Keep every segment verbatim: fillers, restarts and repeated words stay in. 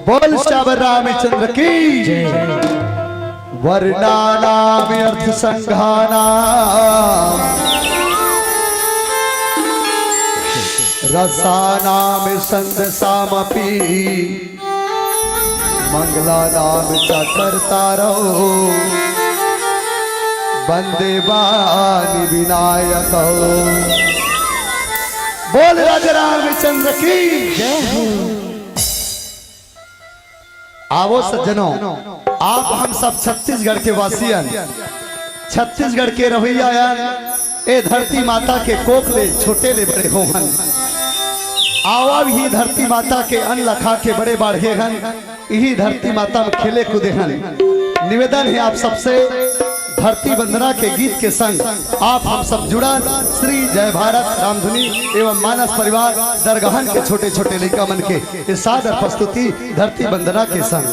बोल सियावर रामचंद्र की। वर्णानाम अर्थ संघानाम रसानाम संदसामपि मंगलानाम च कर्तारौ वंदे वाणी विनायकौ। बोल राजा रामचंद्र की जय हो। आवो सज्जनों, आप हम सब छत्तीसगढ़ के वासी हन, छत्तीसगढ़ के रहइया हन। ए धरती माता के कोख ले छोटे ले बड़े हो हन। आवा भी धरती माता के अन्न ल खा के बड़े बाढ़े हन। इही धरती माता में खेले कूदे हन। निवेदन हे आप सबसे, धरती वंदना के गीत के संग आप हम सब जुड़न श्री जय भारत रामधुनी एवं मानस परिवार दरगाहन के छोटे छोटे लइका मन के ए सादर प्रस्तुति धरती वंदना के संग।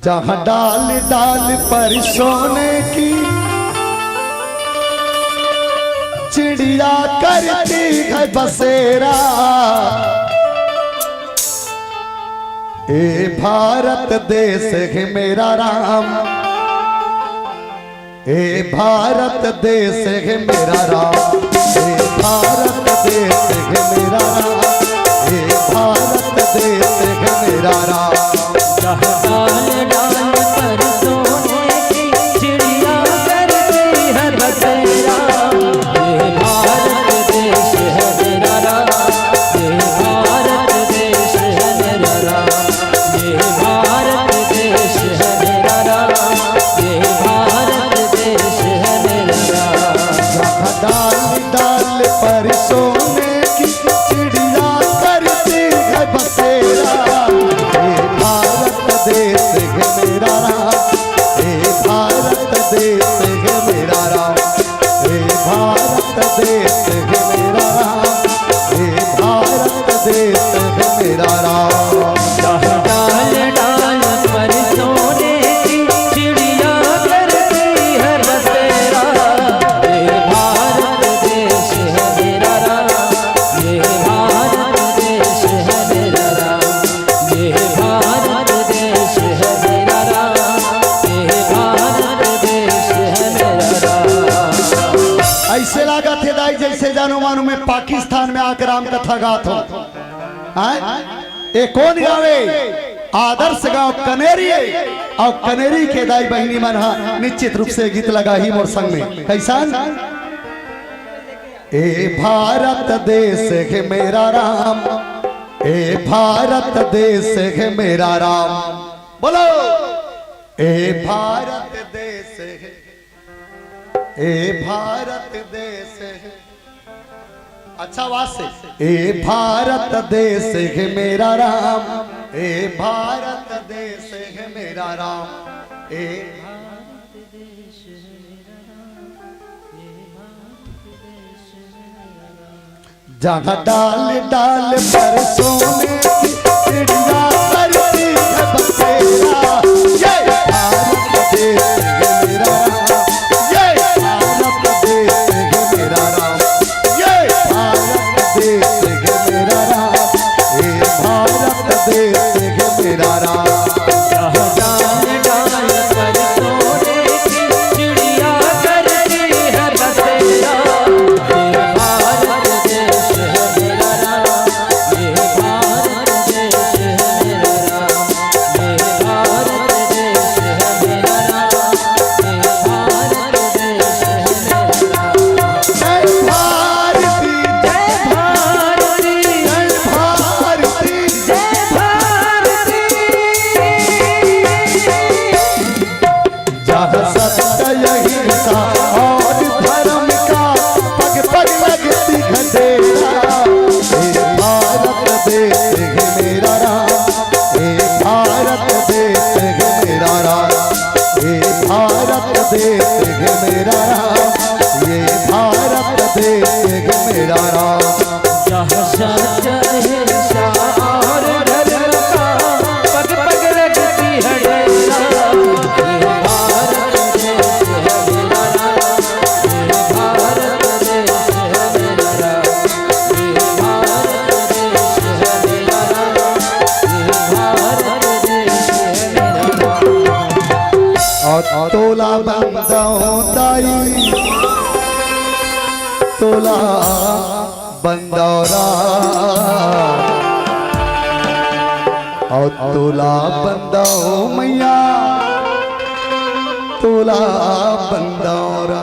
जहाँ डाल डाल पर सोने की चिड़िया करती है बसेरा। ए भारत देश है मेरा राम, ए भारत देश है मेरा राम, ए भारत देश है मेरा राम, ए भारत देश है मेरा राम। जहाँ डाल डाल पर सोने की चिड़िया करती है बसेरा। ये भारत देश है मेरा राम, ये भारत देश है मेरा राम, ये भारत देश है मेरा राम, ये भारत देश है मेरा राम। जहाँ डाल डाल पर सोने की चिड़िया करती है बसेरा। ये भारत देश है मेरा राम, ये भारत देश है मेरा राम, ये भारत देश है मेरा राम, ये भारत देश है मेरा राम। जहाँ डाल डाल पर सोने की चिड़िया करती है बसेरा। ये भारत देश है मेरा राम, ये भारत देश है मेरा राम, ये भारत देश है मेरा राम, ये भारत देश है मेरा राम। ऐसे लागत हे दाई, जैसे जानो मानो मैं पाकिस्तान में आके राम कथा गात हों। हैं? ए कोन गावे? आदर्श गाँव कनेरी हे। अउ कनेरी के दाई बहिनी मन ह निश्चित रूप से गीत लगाही मोर संग में। कइसन? ए भारत देश है मेरा राम, ए भारत देश है मेरा राम। बोलो, ए भारत देश है, ए भारत देश है। अच्छा आवाज से। ए भारत देश है मेरा राम, ए भारत देश है मेरा राम, ए जहाँ डाल डाल पर सोने की चिड़िया करती है बसेरा। ये भारत देश है मेरा राम, ये भारत देश है मेरा राम, ये भारत देश है मेरा राम, ये भारत देश है मेरा राम। जहाँ डाल डाल पर सोने की चिड़िया करती है बसेरा। ये भारत देश है मेरा राम, ये भारत तोला बंदव दाई, तोला बंदव रा, अउ तोला बंदव मैया, तोला बंदव रा।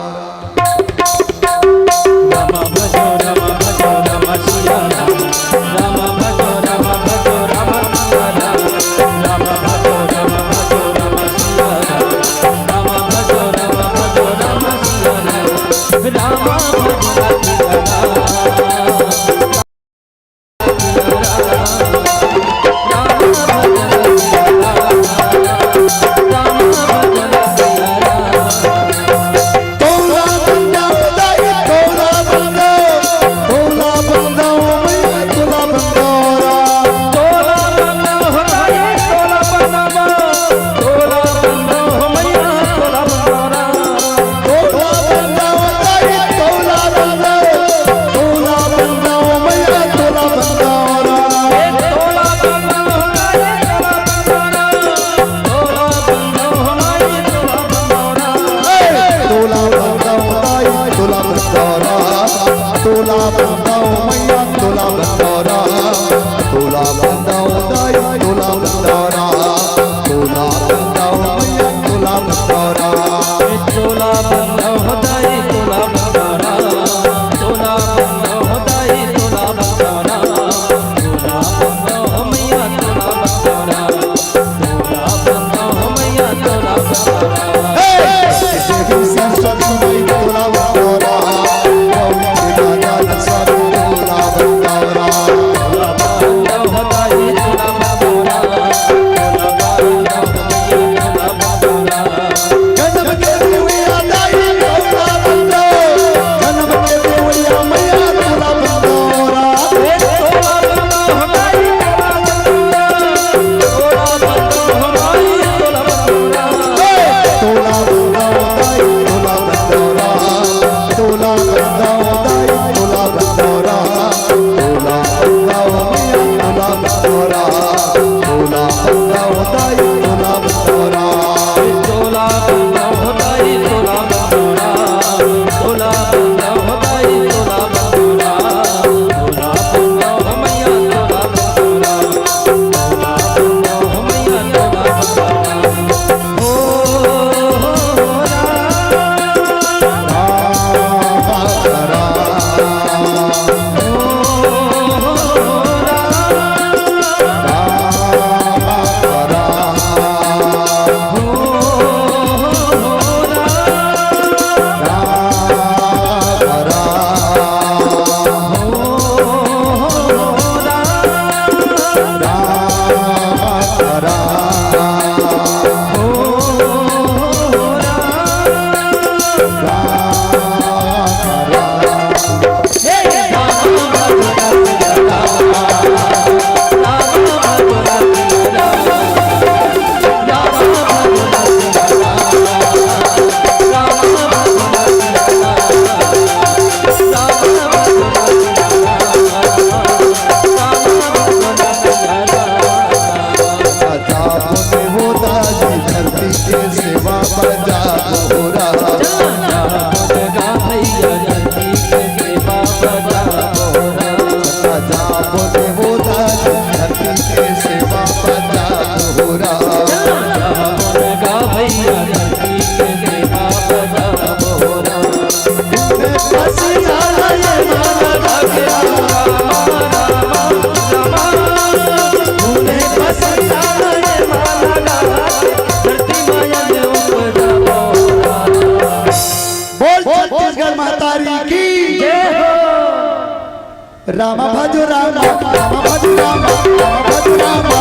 बोल छत्तीसगढ़ महतारी की। रामा भजो रामा, रामा भजो रामा, रामा भजो रामा।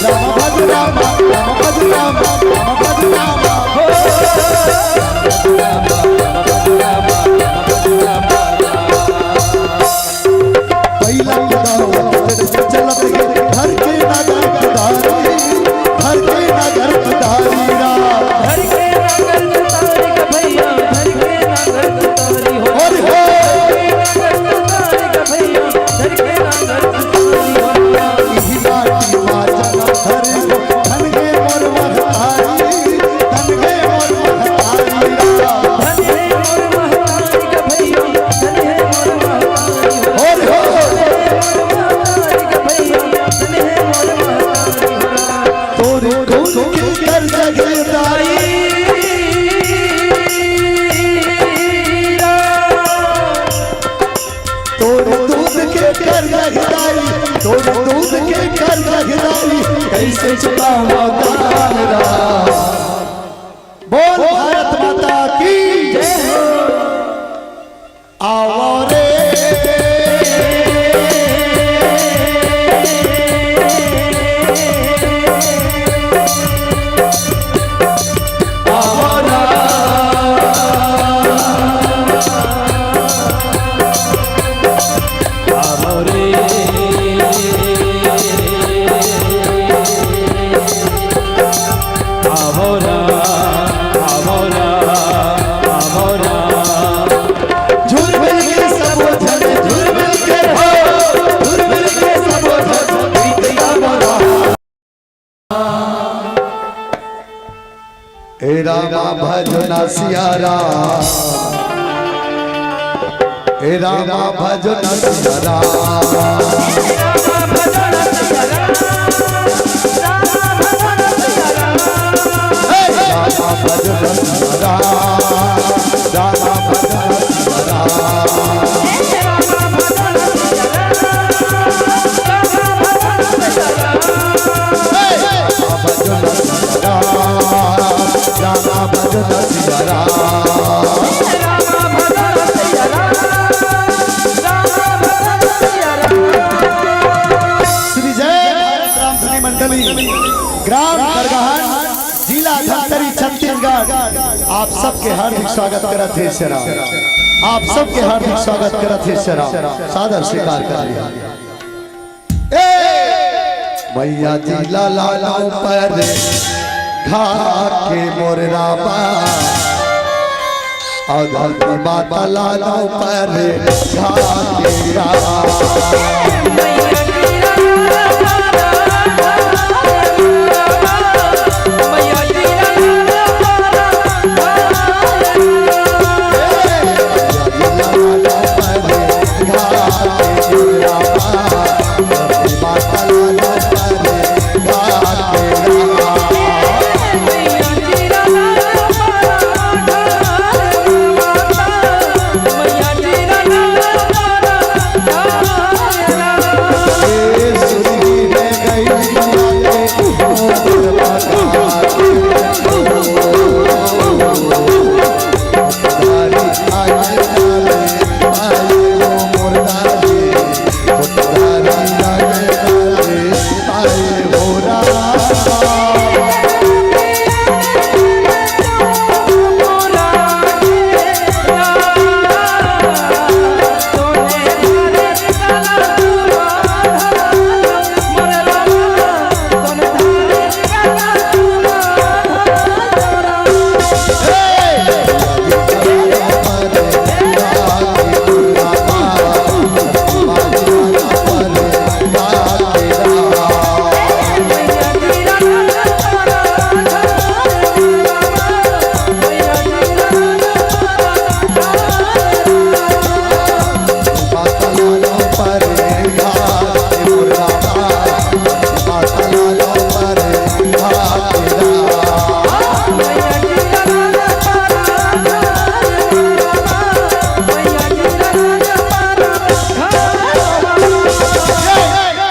रामा भजो रामा, रामा भजो रामा, रामा भजो रामा। पहिला के दाव चलत हे, घर के नगर दुधारी, घर के नगर दुधारी राम। घर के नगर दुधारी का भैया, घर के नगर दुधारी हो। अरे हो। घर के नगर दुधारी का भैया, घर के नगर तोर दूध के कर गहराई, कैसे चुकावा दान राम। बोल भारत माता की जय हो। आवा रे। ए रामा भजना सिया राम, ए रामा भजना सिया राम। हे रामा भजना सिया राम, रामा भजना सिया राम। श्री जय भारत रामधुनी मंडली, ग्राम खरगहन, जिला धमतरी, छत्तीसगढ़, आप सबके हार्दिक स्वागत करत हे सेना। आप सबके हार्दिक स्वागत करत हे सेना। सादर स्वीकार कर लिया। ए! मैया जी लाला नाव पर घा के मोर रामा, अवधूत माता लाला नाव पर घा के रामा।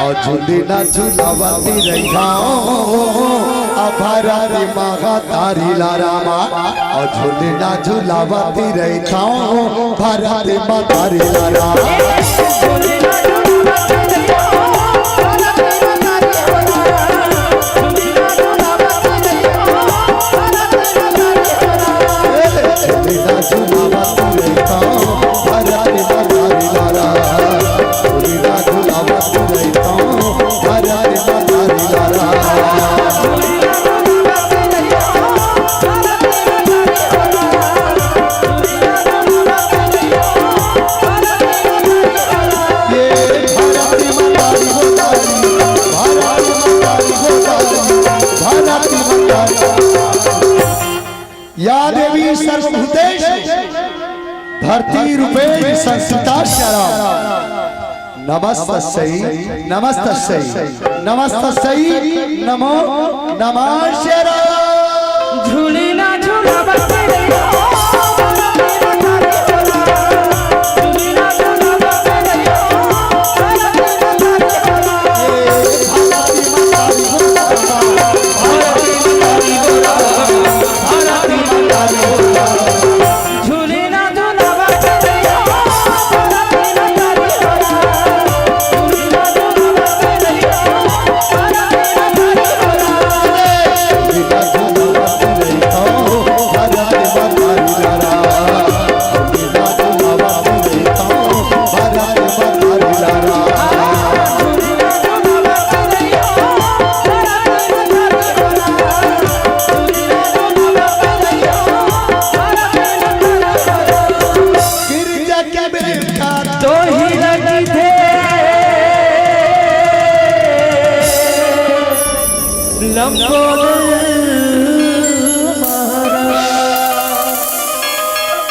अउ झुलना झुलावती रहिथंव, अ भारती महतारी ला रामा। अउ झुलना झुलावती रहिथंव, भारती महतारी ला रामा। या देवी सर्वभूतेषु धरती रूपेण संस्थिता शरा। नमस्तस्यै, नमस्तस्यै, नमस्तस्यै नमो नमः शरा। झूली ना झूला बच्चे रे।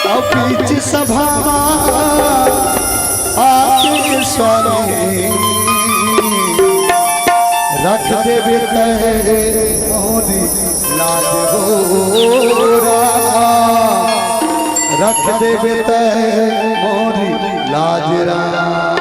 अब बीच सभा मा आके स्वामी रख देबे तैं मोरी लाज हो राम, रख देबे तैं मोरी लाज राम।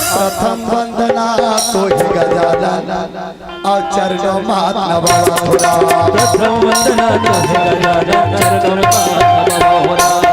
प्रथम वंदना तोहि गजानन, अउ चरणों माथ नवावत हो राम। प्रथम वंदना तोहि गजानन, चरणों माथ नवावत हो राम।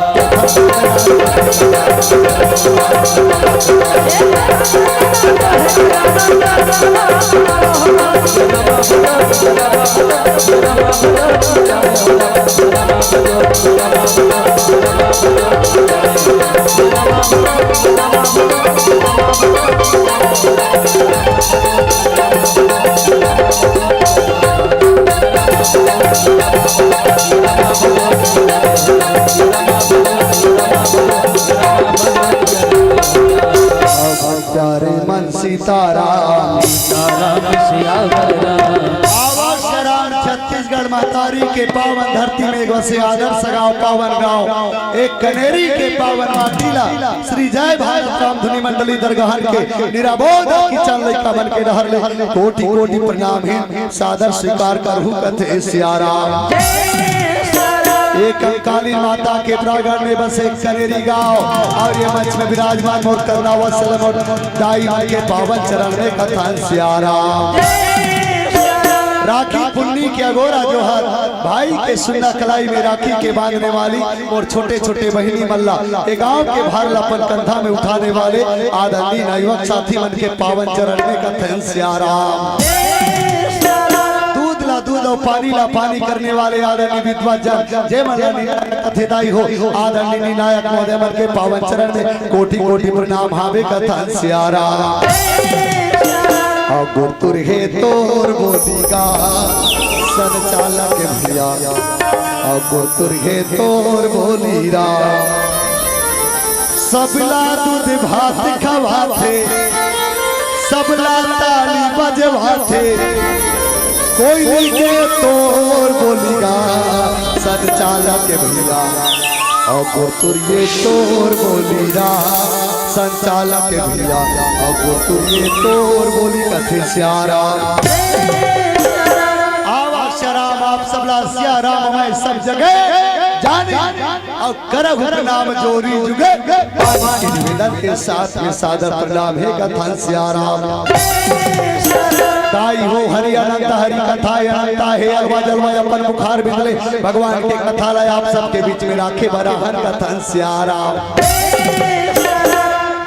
प्यारे मन सीताराम। सीताराम सियावर राम। आवा शरण छत्तीसगढ़ महतारी के पावन धरती में एक बसे आदर्श गांव, पावन गांव, एक कनेरी के पावन माटी ला श्री जय भारत राम धुनी मंडली दरगाहन के निराबोध किचन लइका बन के डहर ले कोटि कोटि प्रणाम हे। सादर स्वीकार करहु कथे सियाराम। एक कंकाली माता के प्रांगण में बसे कनेरी गांव अउ ये मंच में विराजमान मोर करुणा वत्सल मोर दाई मन के पावन चरण में कथन सियाराम। राखी पुन्नी के अगोरा जोहर, भाई के सुन्ना कलाई में राखी के बांधने वाली मोर छोटे छोटे बहिनी मन ला, ए गांव के भार ला अपन कंधा में उठाने वाले आदरणीय नवयुवक साथी मन के पावन चरण में कथन सियाराम। दूध ला दूध अउ पानी ला पानी करने वाले आदरणीय विद्वत जन, जे मन ला निर्णायक कथे दाई हो, आदरणीय निर्णायक महोदय मन के पावन चरण में कोटि कोटि प्रणाम हावे कथन सियाराम। अउ गुरतुर हे तोर बोली गा संचालक भैया, अउ गुरतुर हे तोर बोली राम। सबला दूध भात खवाथे, सबला ताली बजवाथे, कोई के तोर बोली गा संचालक भैया, अउ गुरतुर हे तोर बोली राम। संचालक के भैया, अब तू ये तोर बोली कथे सियाराम। आवा सियाराम, आप सबला सियाराम मैं सब जगह जानी। अउ करहु प्रणाम जोरी जुगे, पानी निवेदन के साथ में सादर प्रणाम हे कथन सियाराम। ताई हो हरि अनंत हरि कथा अनंता हे, अगवा जलवा अपन मुखार बिंदले भगवान के कथा ला आप सबके बीच में राखे बर आहन कथन सियाराम।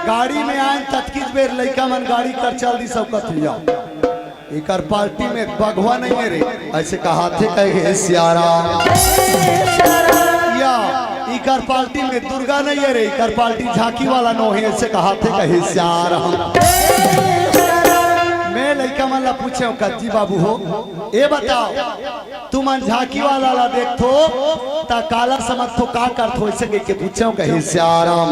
गाड़ी में आए ततकिच बेर लइका मन गाड़ी कर चल दी सब कथिया। इकर पार्टी में बघवा नहीं है रे, ऐसे कहाथे कहे सियाराम। या इकर पार्टी में दुर्गा नहीं है रे, इकर पार्टी झांकी वाला नो है, ऐसे कहाथे कहे सियाराम। मैं लइका मन ला पूछे, कज्जी बाबू हो, ए बताओ, तुमन झांकी वाला ला देखथो, त काला समझथो, का करथो, ऐसे कहिके पूछे कहे सियाराम।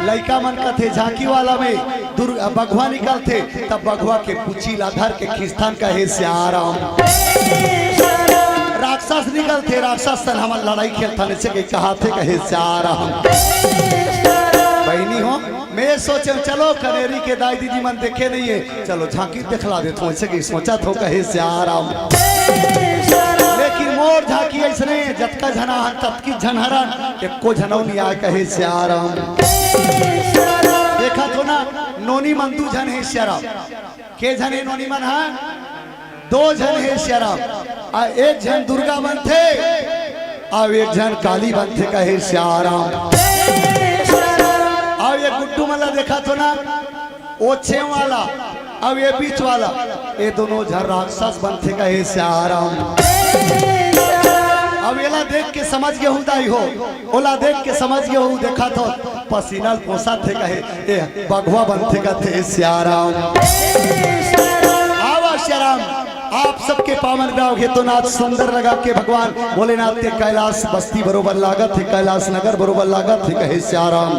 लइका मन कथे झांकी वाला में दुर्गा बघवा निकलथे, तब बघवा के पूछी ला धर के खींचथन कहे सियाराम। राक्षस निकलथे, राक्षस सन हमन लड़ाई खेलथन, ऐसे कहिके कहाथे कहे सियाराम। बहिनी हो, मैं सोचे चलो कनेरी के दाई दीदी मन देखे नहीं है, चलो झांकी देखला देथो, ऐसे कहिके सोचथो कहे सियाराम। लेकिन मोर झांकी ऐसने जतका झना हन ततकी झन हरन, एको झनौ नहीं आए कहे सियाराम। देखथो ना, नोनी मन दू झन हे सियाराम। के झन हे नोनी मन हा? दो झन हे सियाराम। आ एक झन दुर्गा बनथे, अउ एक झन काली बनथे कहे सियाराम। अउ ये गुड्डू मन ला देखथो ना, ओ छे वाला, अउ ये बीच वाला, ये दोनों झन राक्षस बनथे कहे सियाराम। अब एला देख के समझ गेहू दाई हो, ओला देख के समझ गेहू, देखथो पसीना ल पोसथे कहे, ए बघवा बनथे कथे सियाराम। आवा सियाराम, आप सबके पावन गांव हेतुनाथ सुंदर लगा के भगवान भोलेनाथ के कैलाश बस्ती बरोबर लागत हे, कैलाश नगर बरोबर लागत हे कहे सियाराम।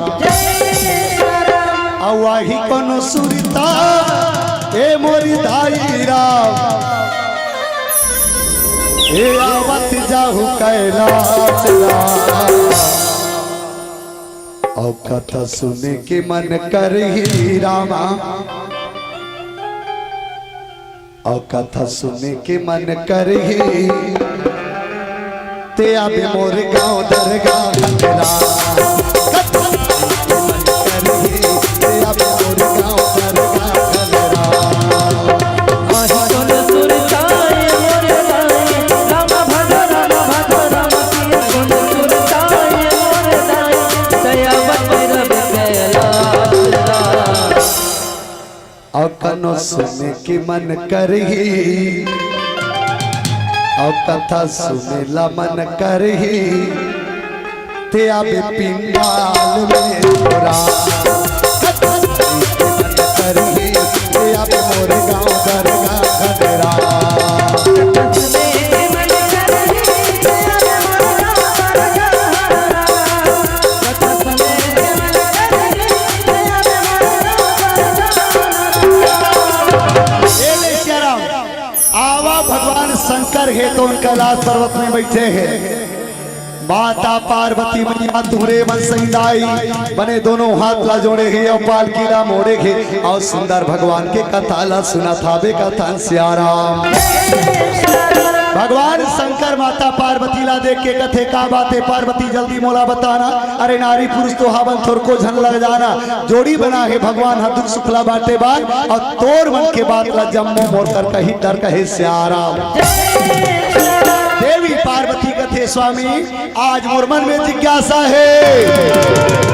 अउ आही कोनो सुरता ए मोरी दाई राम, ए आवत जाहू कैलाश राम। अउ कथा सुने के मन करही रामा, अउ कथा सुने के मन करही, ते आबे मोर गाँव दरगाह खंडरा। कथा सुने के मन करही, ते आबे मोर गाँव दरगाह खंडरा। अउ कनो सुने के मन करही, अउ कथा सुने ला मन करही, ते आबे पिंडाल में तोरा। कथा सुने के मन करही, ते आबे मोर गाँव दरगाह खंडरा। ए ले सियाराम, आवा भगवान शंकर हे तो उन कैलाश पर्वत में बैठे हे। माता पार्वती मैया तुहरे मन संग दाई बने दोनों हाथ ला जोड़े हे अउ पालकी ला मोड़े हे अउ सुंदर भगवान के कथा ला सुनत हाबे कथन सियाराम। भगवान शंकर माता पार्वती ला देख के कथे, का बात हे पार्वती, जल्दी मोला बताना। अरे नारी पुरुष तो हावन, थोरको झन लग जाना। जोड़ी बना हे भगवान ह दुख सुख ला बांटे बर, अउ तोर मन के बात ला जम्मो मोर कर कही डर कहे सियाराम। देवी पार्वती कथे, स्वामी, आज मोर मन में जिज्ञासा हे,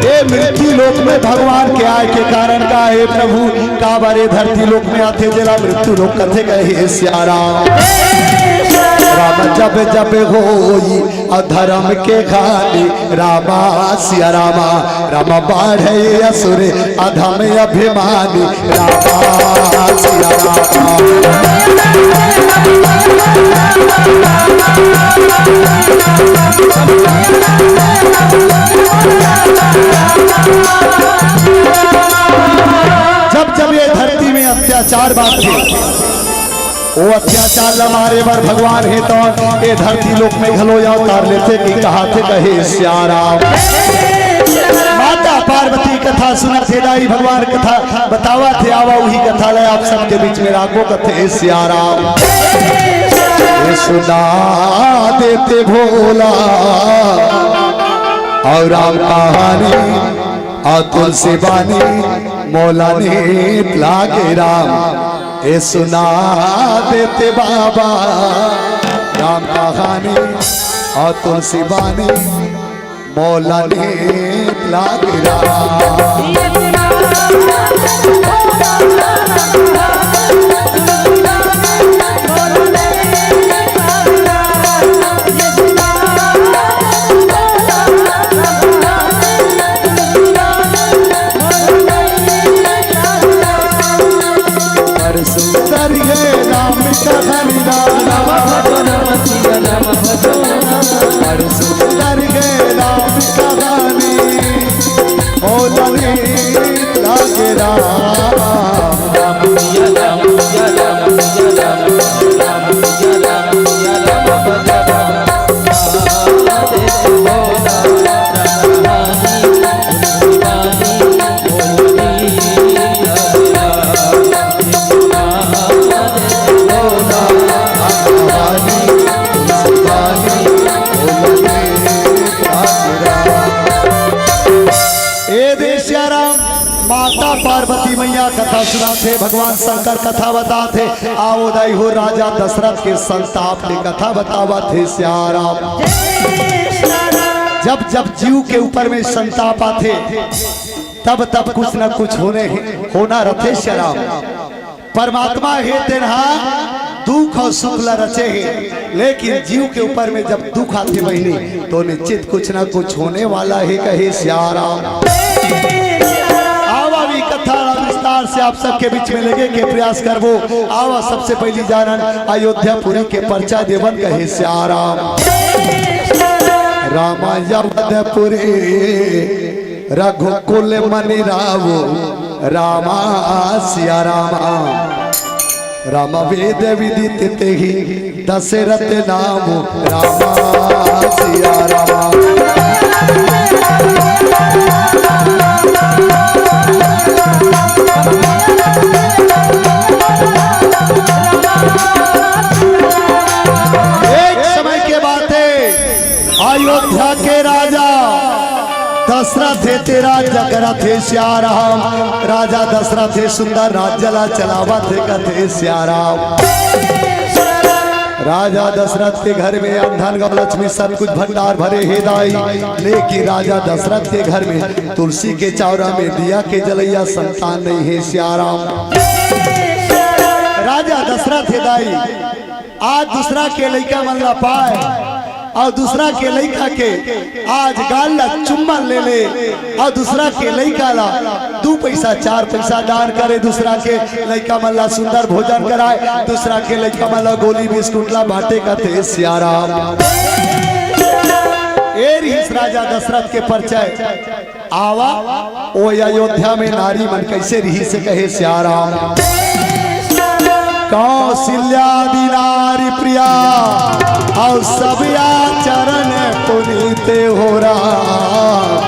ए मृत्यु लोक में भगवान के आय के कारण का हे प्रभु? काबर ए धरती लोक में आथे जेला मृत्यु लोक कथे कहे सियाराम। राम जब जब होई अधर्म के हानि, रामा सिया रामा, राम बाढ़े असुर अधम अभिमानी, रामा सिया रामा। जब जब ये धरती में अत्याचार बांधथे, ओ अत्याचार ला मारे बर भगवान हे तो ए धरती लोक में घलो अवतार लेथे कि कहाथे कहे सिया राम। माता पार्वती कथा सुनाथे दाई, भगवान कथा बतावथे, आवा उही कथा ला आप सबके बीच में राखबो कथे सियाराम। ए सुना देते भोला अउ राम कहानी अउ तुलसी बानी मोला नीत लागे राम। ए सुना देते बाबा राम कहानी अउ तुलसी बानी मोला नीक लागे राम। पर सुंदर ये राम कहानी राम। पर सुंदर ये राम कहानी ओ ललित लागे राम। ए दे सियाराम, माता पार्वती मैया कथा सुनाथे, भगवान शंकर कथा बताथे। आवो दाई हो, राजा दशरथ के संताप के कथा बतावथे सियाराम। जब जब जीव के ऊपर में संताप आथे, तब तब कुछ न कुछ होने, होना रथे सियाराम। परमात्मा हे तेन हा दुख अउ सुख ला रचे हे, लेकिन जीव के ऊपर में जब दुख आथे बहिनी, तो निश्चित कुछ ना कुछ होने वाला हे, कहे सियाराम। आवा भी कथा ला विस्तार से आप सबके बीच में लेगे के प्रयास करबो। आवा सबसे पहली जानन अयोध्यापुरी के परिचय देवन, कहे सियाराम। राम अवधपुरी रघुकुल मनि राव रामा सिया रामा। राम वेद विदित तेहि दशरथ नाम रामा सिया रामा। एक समय के बात हे, अयोध्या के राजा दशरथ हे, तेरा जगरथ हे सिया राम। राजा दशरथ हे, सुंदर राज्य ला चलावत हे, कथे सिया राम। राजा दशरथ के घर में अन धन गौ लक्ष्मी सब कुछ भंडार भरे हे दाई, लेकिन राजा दशरथ के घर में तुलसी के चौरा में दिया के जलैया संतान नहीं हे सिया राम। राजा दशरथ हे दाई, आज दूसरा के लइका मन ला पाए अउ दूसरा के लइका के आज गाल ला चुम्मा ले ले अउ दूसरा के लइका ला दू पैसा चार पैसा दान करे, दूसरा के लइका मन ला सुंदर भोजन कराए, दूसरा के लइका मन ला गोली बिस्कुट ला बांटे, कथे सिया राम। ए रिहिस राजा दशरथ के परिचय। आवा ओ अयोध्या में नारी मन कैसे रिहिस, कहे सिया राम। कौशल्यादि नारी प्रिया अउ सब आचरण पुनीत हो राम।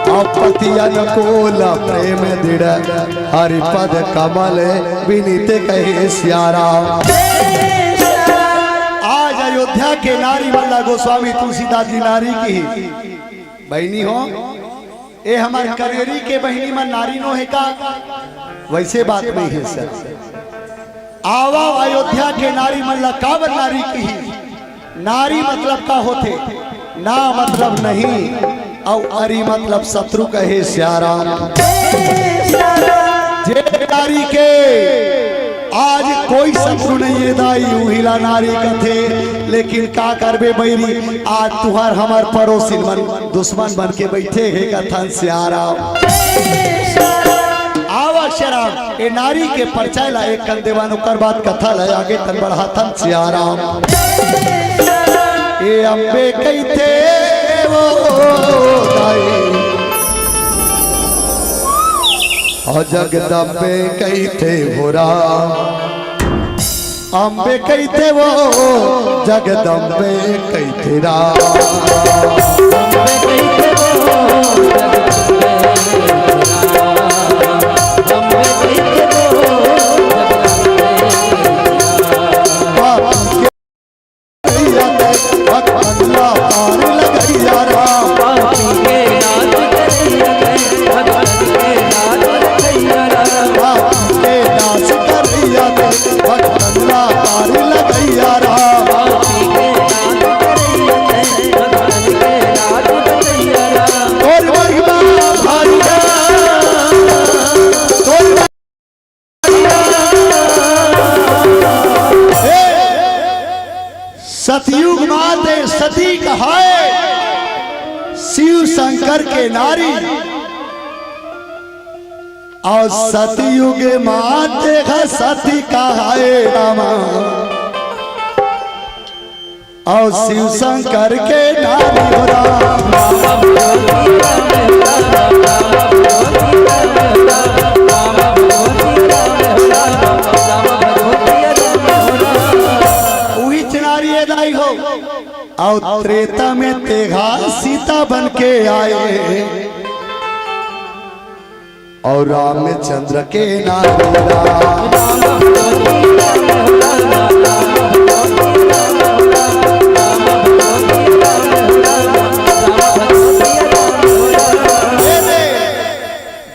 अउ पति अनुकूल प्रेम दृढ़ हरि पद कमल विनीत, कहे सिया राम। आज अयोध्या के नारी मन ला गोस्वामी तुलसीदास जी नारी किहिस। बहिनी हो, ए हमर करेरी के बहिनी मन नारी नो हे का? वैसे बात नहीं हे सर। आवा अयोध्या के नारी मन ला काबर नारी किहिस? नारी मतलब का होथे? ना मतलब नहीं, अउ अरी मतलब शत्रु, कहे सिया राम। जे नारी के आज कोई शत्रु नहीं हे दाई, उही ला नारी कथे। लेकिन का करबे बैरी, आज तुहर हमर पड़ोसिन मन दुश्मन बन के बैठे हे, कथन सिया राम। आवा सिया राम, ए नारी के परिचय ला एक कन देवन, ओकर बाद कथा ला आगे तन बढ़ाथन सिया राम। ए अम्बे कहिथे वो दाई, अउ जगदम्बे कहिथे हो राम। अम्बे कहिथे वो, जगदम्बे कहिथे राम। सतयुग माते सती कहाए शिव शंकर के नारी। अउ सतयुग माते ह सती कहाए रामा। अउ शिव शंकर के नारी हो राम। उही चिनारी ए दाई हो। अउ त्रेता में तेहा सीता बन के आए। अउ रामचंद्र के नारी राम।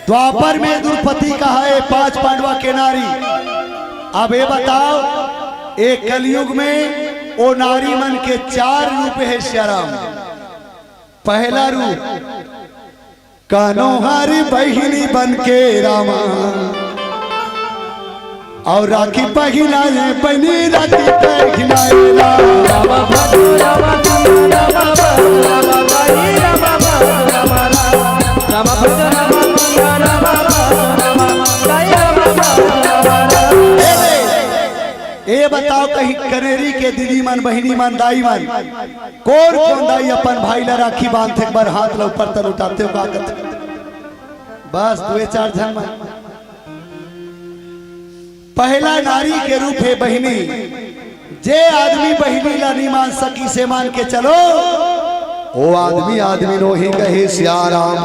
द्वापर में द्रौपदी कहाए पांच पांडवा के नारी। अब ये बताओ, ए कलयुग में ओ नारी मन के चार रूप हे सियाराम। पहला रूप, कानो हर बहिनी बन के रामा। अउ राखी पहिनाए बहिनी, राखी पहिनाए राम। ए बताओ, कहीं कनेरी के दीदी मन, बहिनी मन, दाई मन, कोन कोन दाई अपन भाई ला राखी बांधथे, एक बार हाथ ला ऊपर तक उठाते हो, का कथे? बस दुए चार झन मन। पहला नारी के रूप हे बहिनी। जे आदमी बहिनी ला नी मान सकी, से मान के चलो, ओ आदमी आदमी नोही कहे सियाराम।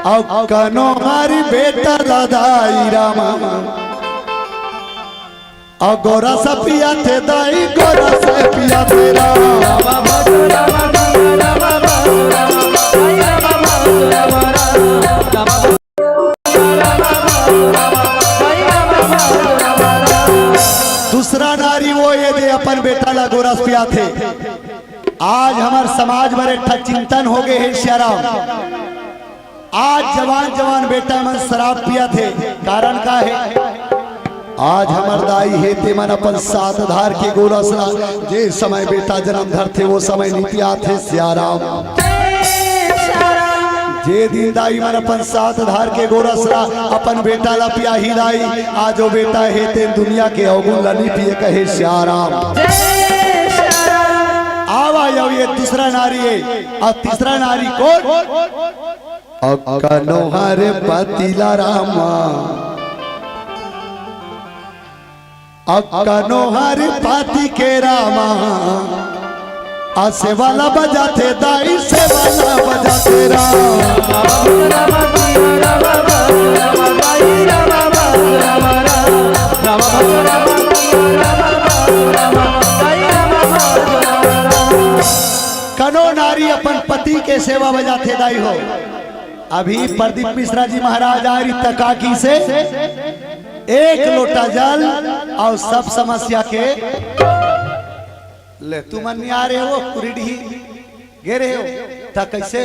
अउ कानो हर बेटा ला दाई रामा। अउ गोरस पियाथे दाई, गोरस पियाथे राम। दूसरा नारी ओ ए दे अपन बेटा ला गोरस पियाथे। आज हमर समाज बर एक ठा चिंतन हो गे हे सियाराम। आज जवान जवान बेटा मन शराब पियाथे, कारण का हे? आज हमर दाई हे, ते मन अपन सात धार के गोरस ला, जे समय बेटा जन्म धरथे, वो समय नी पियाथे सियाराम। जे दिन दाई मन अपन सात धार के गोरस ला अपन बेटा ला पियाही दाई, आज वो बेटा हे, ते दुनिया के अवगुण ला नी पिए कहे सियाराम। आवा, आवा, ये दूसरा नारी हे, अउ तीसरा नारी कोन? अउ कानो हर पति ला रामा। अउ कानो हर पति के रामा। अउ सेवा ला बजाथे दाई, सेवा ला बजाथे राम। कानो नारी अपन पति के सेवा बजाथे दाई हो। अभी प्रदीप मिश्रा जी महाराज आए रहिस त का कहिसे, एक लोटा जल अउ सब समस्या के। ले, तुमन नी आए रहे हो, कुरीडीह गे रहे हो, त कइसे?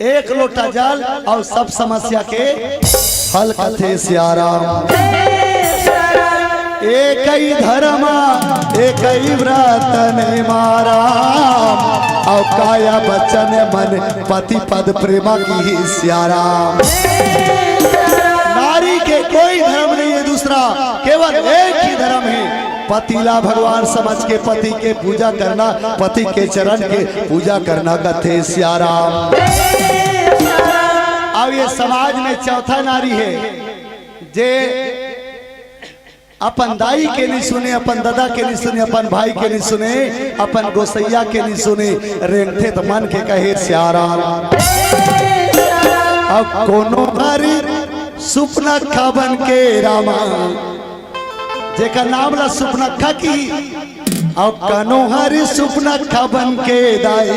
एक लोटा जल अउ सब समस्या के हल कथे सियाराम। एकई धरम, एकई व्रत नियम राम, अउ काया बचन मन पति पद प्रेमा कीही सियाराम। नारी के कोई धरम नहीं हे दूसरा, केवल एक ही धरम हे। पति ला भगवान समझ के पति के पूजा करना, पति के चरण के पूजा करना कथे सियाराम। अउ ये समाज में चौथा नारी हे, जे अपन दाई के नी सुने, अपन ददा के नी सुने, अपन भाई के नी सुने, अपन गोसइया के नी सुने, रेंगथे त मन के कहे सियाराम। अउ कोनो हर सुपनखा बन के रामा, जेकर नाम ला सुपनखा कही, अउ कानो हर सुपनखा बन के दाई।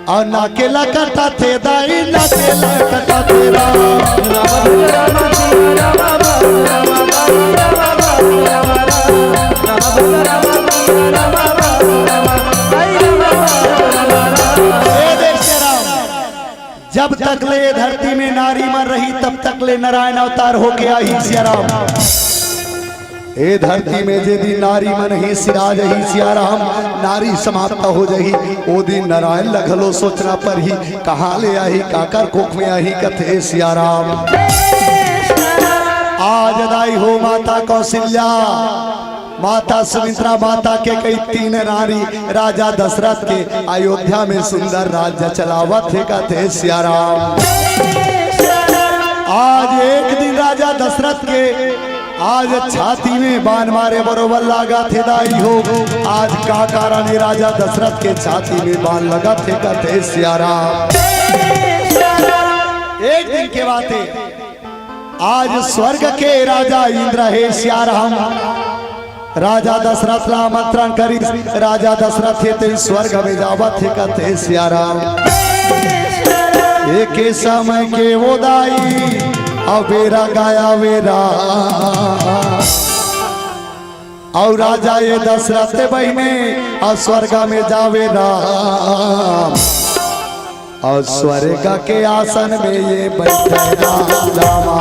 अउ नाके ला कटाथे दाई, नाके ला कटाथे राम। ए देख सियाराम, जब तक ले धरती में नारी मन रही, तब तक ले नारायण अवतार होके आही सियाराम। ए धरती में जे दिन नारी मन ही सिरा जही सियाराम, नारी समाप्त हो जही, ओ दिन नारायण ल घलो सोचना परही, कहाँ ले आही, काकर कोख में आही, कथे सियाराम। आज दाई हो माता कौशल्या, माता सुमित्रा, माता के कई तीन नारी राजा दशरथ के अयोध्या में सुंदर राज्य चलावत हे, कथे सियाराम। आज एक दिन राजा दशरथ के आज छाती में बाण मारे बरोबर लागत हे दाई हो। आज का कारण हे राजा दशरथ के छाती में बाण लगत हे, कथे सियाराम। एक दिन के बात हे, आज स्वर्ग के राजा इंद्र हे सियाराम, राजा दशरथ ला आमंत्रण करिस। राजा दशरथ हे तेन स्वर्ग में जावत हे, कथे सियाराम। एके समय के ओ दाई, अबेरा गाया वेरा। अउ राजा ये दशरथ बहिने, अउ स्वर्ग में जावे राम, अउ स्वर्ग के आसन में ये बैठे राम रामा।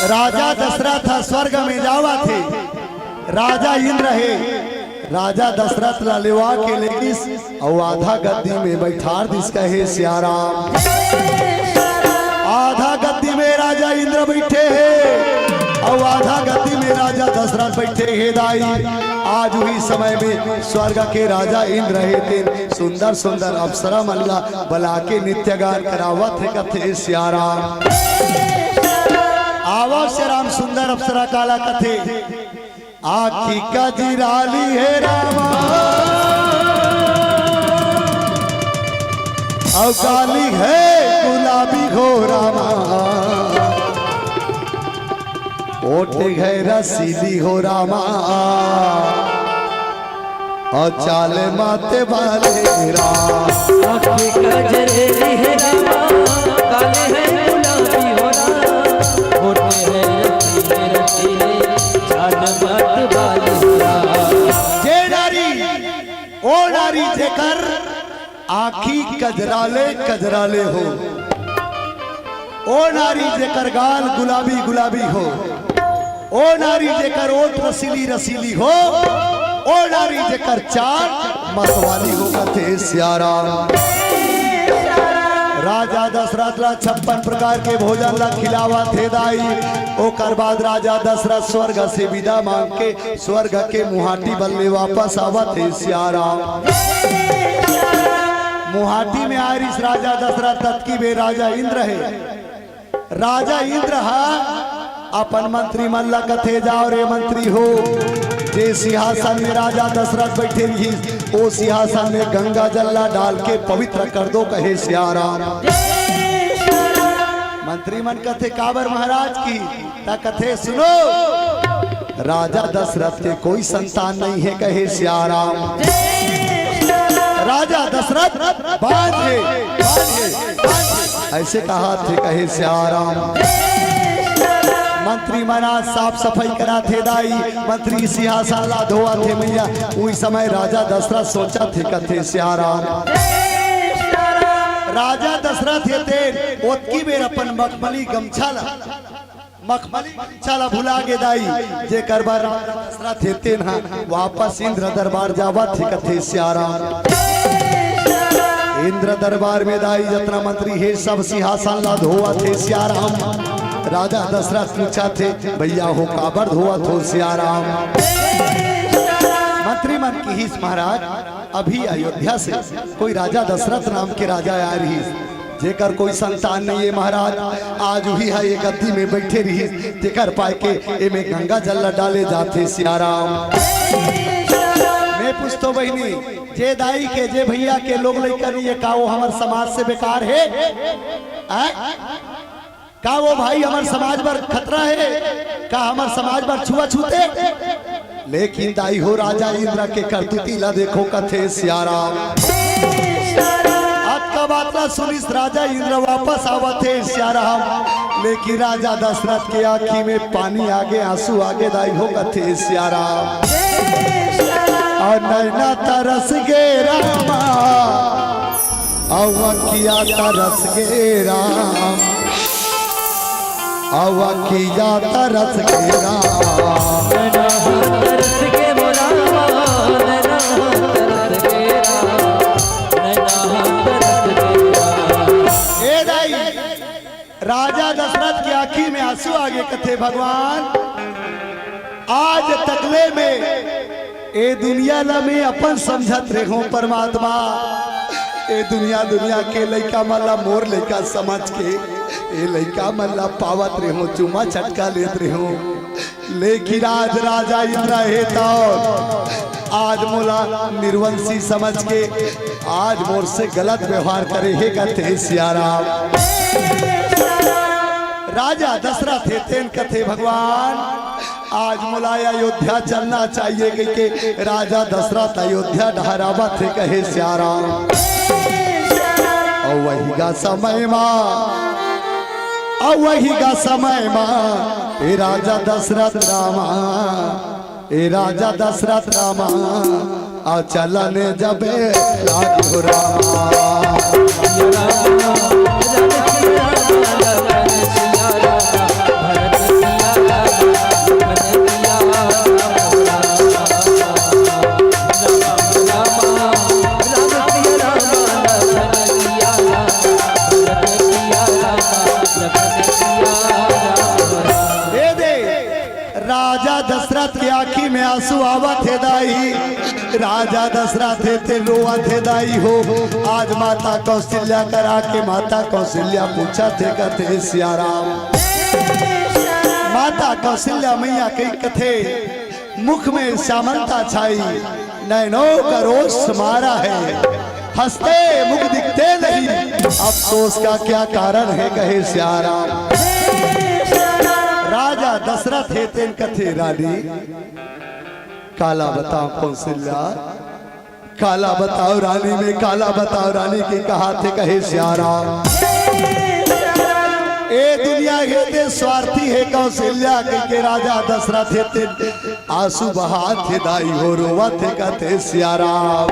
राजा दशरथ ह स्वर्ग में जावत हे, राजा इंद्र हे, राजा दशरथ ला लेवा के लेगिस अउ आधा गद्दी में बैठार दिस, कहे सियाराम। आधा गद्दी में राजा इंद्र बैठे हे अउ आधा गद्दी में राजा दशरथ बैठे हे दाई। आज उही समय में स्वर्ग के राजा इंद्र हे तेन सुंदर सुंदर अप्सरा मन ला बला के नृत्य गान करावत हे, कथे सियाराम। आवव सियाराम, सुंदर अप्सरा काला कथे। आँखी कजराली हे रामा, अउ गाली हे गुलाबी हो रामा, ओठ हे रसीली हो रामा, अउ चाल मत वाले राम। आँखी कजरेली हे रामा, काले हे गुलाबी हो राम, ओठ हे रसीले रसीले, चाल मत वाले राम। जे नारी, ओ नारी जेकर आँखी कजराले कजराले हो, ओ नारी जेकर गाल गुलाबी गुलाबी हो, ओ नारी जेकर ओठ रसीली रसीली हो, ओ नारी जेकर चाल मतवाली हो, कथे सियाराम। राजा दशरथ ला छप्पन प्रकार के भोजन ला खिलावत हे दाई। ओकर बाद राजा दशरथ स्वर्ग से विदा मांग के स्वर्ग के मुहाटी बल्ले वापस आवत हे सियाराम। मुहाटी में आरिस राजा दशरथ, ततकी बेर राजा इंद्र हे। राजा इंद्र हा अपन मंत्री मन ला कथे, जाव रे मंत्री हो, जे सिंहासन में राजा दशरथ बैठे रहिस, ओ सिंहासन में गंगा जल ला डाल के पवित्र कर दो, कहे सियाराम। मंत्री मन कथे, काबर महाराज की? त कथे, सुनो, राजा दशरथ के कोई संतान नहीं हे, कहे सियाराम। राजा दशरथ बांझ हे, बांझ हे, बांझ हे, ऐसे कहाथे, कहे सियाराम। मंत्री मन आज साफ सफाई कराथे दाई, मंत्री सिंहासन ला धोवाथे मैया। उही समय राजा दशरथ सोचाथे, कथे सियाराम। राजा दशरथ हे तेन ओतकी बेर अपन मखमली गमछा ला, मखमली गमछा ला भुला गे दाई, जेकर बर राजा दशरथ हे तेन हा वापस इंद्र दरबार जावत हे कथे सियाराम। इंद्र दरबार में दाई जतना मंत्री हे सब सिंहासन ला धोवत हे सियाराम। राजा दशरथ पूछत हे, भैया हो काबर धोवत हो सियाराम? मंत्री मन किहिस महाराज, अभी अयोध्या से कोई राजा दशरथ नाम के राजा आय रिहिस, जेकर कोई संतान नहीं है महाराज। आज उही हा ये गद्दी में बैठे रिहिस, जेकर पाय के एमे गंगा जल ला डाले जाथे सियाराम। मैं पूछतो बहिनी, जे दाई के, जे भैया के लोग लइका नहीं है, का वो हमर समाज से बेकार है? आय? का वो भाई हमर समाज बर खतरा है? का हमर समाज बर छुआछूत है? लेकिन दाई हो राजा इंद्र के करतूती ला देखो कथे सियाराम। अतका बात ला सुनिस राजा इंद्र वापस आवत हे सियाराम, लेकिन राजा दशरथ के आँखी में पानी आगे, आंसू आगे दाई हो कथे सियाराम। अउ नैना तरस गे रामा, अउ अखिया तरस गे राम, अउ अखिया तरस गे राम। नैना तरस गे मोरा, नैना तरस गे राम, नैना तरस गे राम। ए दाई, राजा दशरथ के आँखी में आंसू आगे कथे भगवान, आज तकले में ए दुनिया ला मैं अपन समझत रेहों परमात्मा। ए दुनिया, दुनिया के लइका मन ला मोर लइका समझ के ए लइका मन ला पावत रेहों, चुम्मा चटका लेत रेहों। लेकिन आज राजा इंद्र हे त आज मोला निर्वंशी समझ के आज मोर से गलत व्यवहार करे हे कथे सियाराम। राजा दशरथ हे तेन कथे भगवान, आज मोला अयोध्या चलना चाहिए कहिके राजा दशरथ अयोध्या डहर आवत हे कहे सियाराम। अउ वही गा समय मा, अउ वही गा समय मा, ए राजा दशरथ रामा, ए राजा दशरथ रामा, अउ चलन जबे लागो रामा। ए दे, राजा दशरथ के आँखी में आंसू आवत हे दाई। राजा दशरथ हे ते रोवत हे दाई हो। आज माता कौशल्या करा के माता कौशल्या पूछत हे कथे सियाराम। माता कौशल्या मैया कही कथे, मुख में श्यामलता छाई, नैनों का रोष मारा है, हंसते मुख दिखते नहीं, अफसोस का क्या कारण है कहे सियाराम। राजा दशरथ हे तेन कथे रानी, काला बताओ कौशल्या, काला बताओ रानी, मैं काला बताओ रानी के कहाथे कहे सियाराम। ए दुनिया के ते स्वार्थी हे कौशल्या कहिके राजा दशरथ हे ते आंसू बहाथे दाई हो रोवथे कथे सियाराम।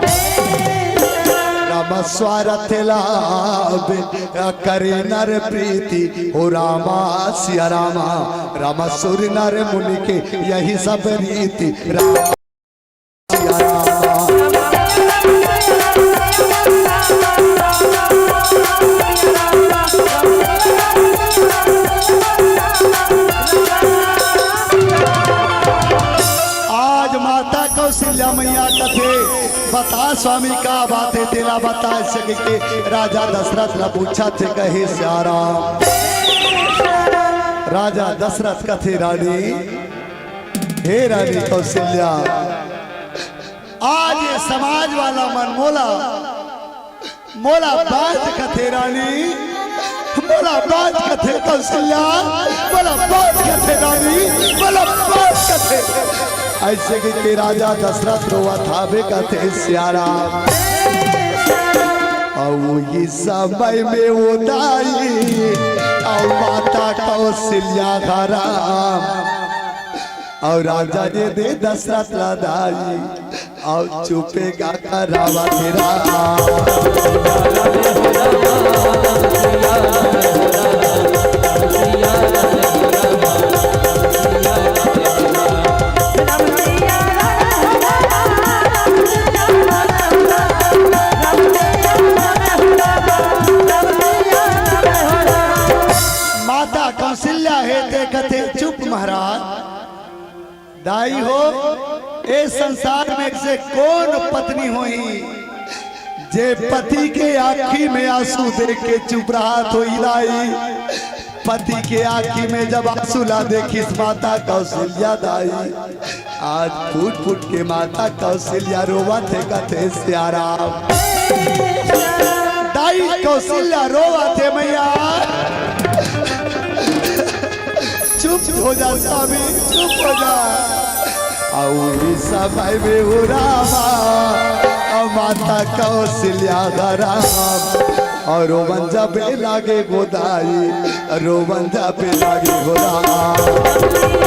राम स्वार्थ लाभ करे नर प्रीति हो रामा सिया रामा। राम सुर नर मुनि के यही सब रीति राम। आज माता कौशल्या मैया कथे, बता स्वामी का बात हे, तेला बता सके के राजा दशरथ ला पूछथे कहे सियाराम। राजा दशरथ कथे रानी, हे रानी कौशल्या, आज ये समाज वाला मन मोला, मोला बांझ कथे रानी, मोला बांझ कथे कौशल्या, मोला बांझ कथे रानी, मोला बांझ कथे। ऐसे कहिके राजा दशरथ रोवत हावे कथे सियाराम। अउ ये समय में ओ दाई, अउ माता कौशल्या हराम। अउ राजा ये दे दशरथ ला दाई, अउ चुपे गा रावा तेरा। माता कौशल्या हे ते कथे, "चुप महाराज।" दाई हो, ए संसार में से कौन पत्नी होही, जे पति के आँखी में आंसू देख के चुप रहत होही दाई? पति के आँखी में जब आंसू ला देखिस माता कौशल्या दाई, आज फूट फूट के माता कौशल्या रोवत हे, कथे सियाराम। दाई कौशल्या रोवत हे मैया। चुप हो जा स्वामी, चुप हो जा। अउ इस समय में हो रामा, अउ माता कौशल्या धराम, अउ रोवन जाबे लागे गोदाई, रोवन जाबे लागे गोदाई।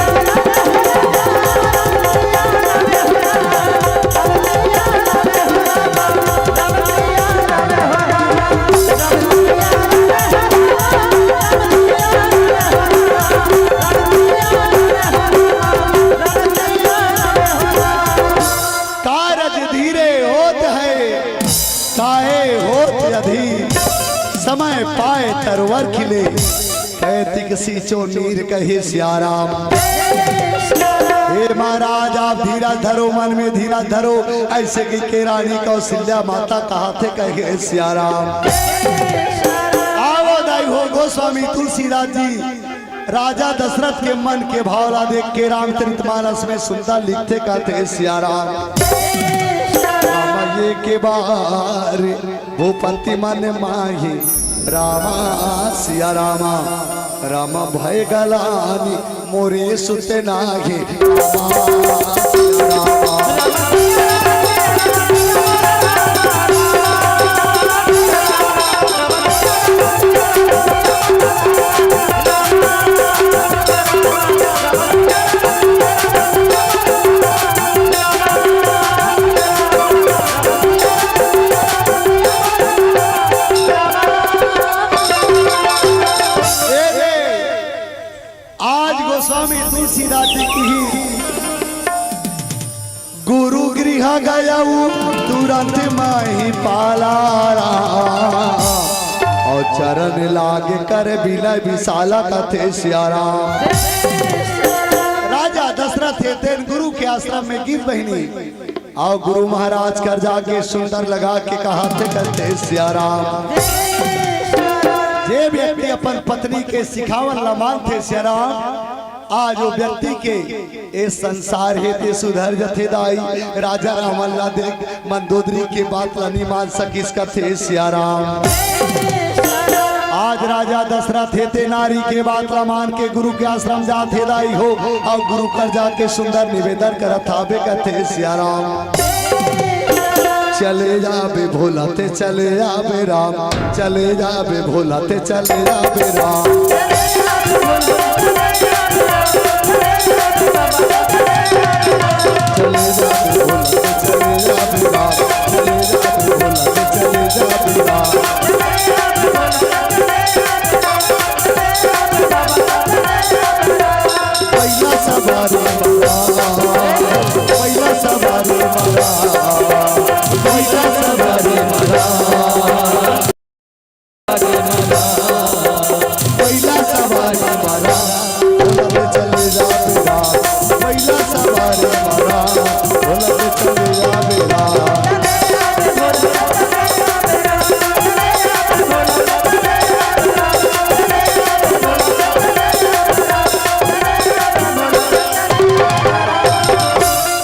कारज धीरे होत है, काहे होत अधीर, समय पाए तरवर खिले, कैतिक सींचो नीर कहे सियाराम। हे महाराज, आप धीरज धरो, मन में धीरज धरो, ऐसे कहिके रानी कौशल्या माता कहाथे कहे सियाराम। आवो दाई हो गोस्वामी तुलसीदास जी, राजा दशरथ के मन के भाव ला देख के रामचरित मानस में सुंदर लिखथे कथे सियाराम। राम एके बार भूपति मन माही, रामा सिया रामा, राम भय गलानी मोरे सुत नाही। रामा सिया रामा। आज गोस्वामी तुलसीदास जी की ही गुरु गृह गयऊ तुरंत माही पाला राम, अउ चरण लाग कर बिनय बिसाला कथे सियाराम। राजा दशरथ हे तेन गुरु के आश्रम में गिर बहिनी, अउ गुरु महाराज कर जाके सुंदर लगा के कहाथे कथे सियाराम। जे व्यक्ति अपन पत्नी के सिखावन ला मानथे सियाराम, आज वो व्यक्ति के ए संसार हे ते सुधर जथे दाई। राजा रावण ला देख मंदोदरी के बात ला नी मान सकिस कथे सियाराम। आज राजा दशरथ हे ते नारी के बात ला मान के गुरु के आश्रम जाथे दाई हो, अउ गुरु कर जाके सुंदर निवेदन करत हाबे कथे सियाराम। चले जाबे भोला ते चले जाबे राम, चले जाबे भोला ते चले जाबे राम। चले जाबे भोला ते चले जाबे राम, चले जाबे भोला ते चले जाबे राम। पहिला सवारी मारा, पहिला सवारी मारा, पहिला सवारी मारा। पहिला सवारी मारा, भोला पे चले जा बेटा। पहिला सवारी मारा, भोला पे चले जा बेटा।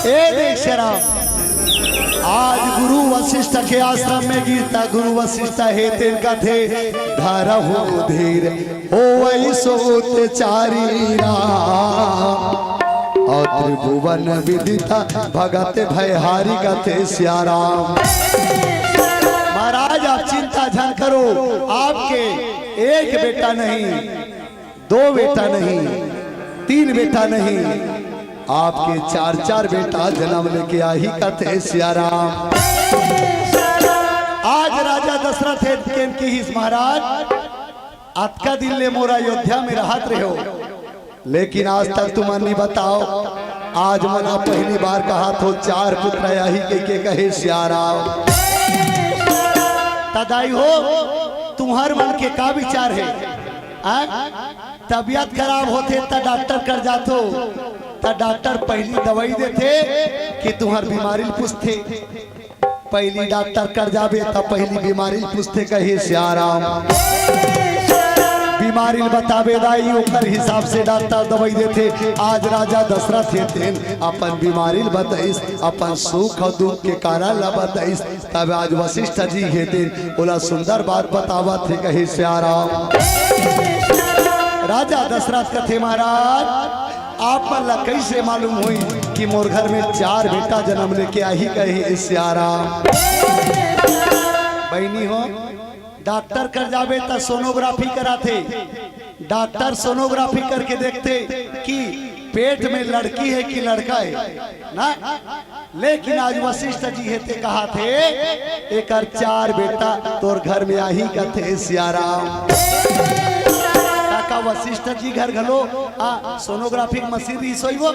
ए देख शराब, आज गुरु वशिष्ठ के आश्रम में गिरता, गुरु वशिष्ठ हे तेन कथे, धरहु धीर होवइ सोत चारी राम। अउ त्रिभुवन विदित भगत भयहारी कथे सियाराम। महाराज, आप चिंता झन करो, आपके एक बेटा नहीं, दो बेटा नहीं, तीन बेटा नहीं, आपके चार चार बेटा जन्म लेके आही कथे सियाराम। आज राजा दशरथ हे तेन किहिस, महाराज, अतका दिन ले मोर अयोध्या में रहत रहे हो, लेकिन आज तक तुमन नहीं बताओ। आज मोला पहली बार कहत हो, चार पुत्र आही कहिके कहे सियाराम। त दाई हो, तुम्हर मन के का विचार हे? आ? तबीयत खराब होथे त डॉक्टर कर जाथो, त डॉक्टर पहली दवाई देथे कि तुम्हर बीमारी ल पूछथे। पहली डॉक्टर कर जाबे त पहली बीमारी ल पूछथे कहे सियाराम। बीमारी ल बताबे दाई, ओकर हिसाब से डॉक्टर दवाई देथे। आज राजा दशरथ हे तेन अपन बीमारी ल बताइस, अपन सुख अउ दुख के कारण ल बताइस। तब आज वशिष्ठ जी हे तेन ओला सुंदर बात बतावत हे कहे सियाराम। राजा दशरथ कथे, महाराज, आप मन ला कैसे मालूम होई कि मोर घर में चार बेटा जन्म लेके आही कहे सियाराम। बहिनी हो, डॉक्टर कर जाबे त सोनोग्राफी कराथे। डॉक्टर सोनोग्राफी करके देखथे कि पेट में लड़की हे कि लड़का हे ना। लेकिन आज वशिष्ठ जी हे ते कहत हे, एकर चार बेटा तोर घर में आही कथे सियाराम। काका वशिष्ठ जी घर घलो आ सोनोग्राफी के मशीन रहिस होही वो?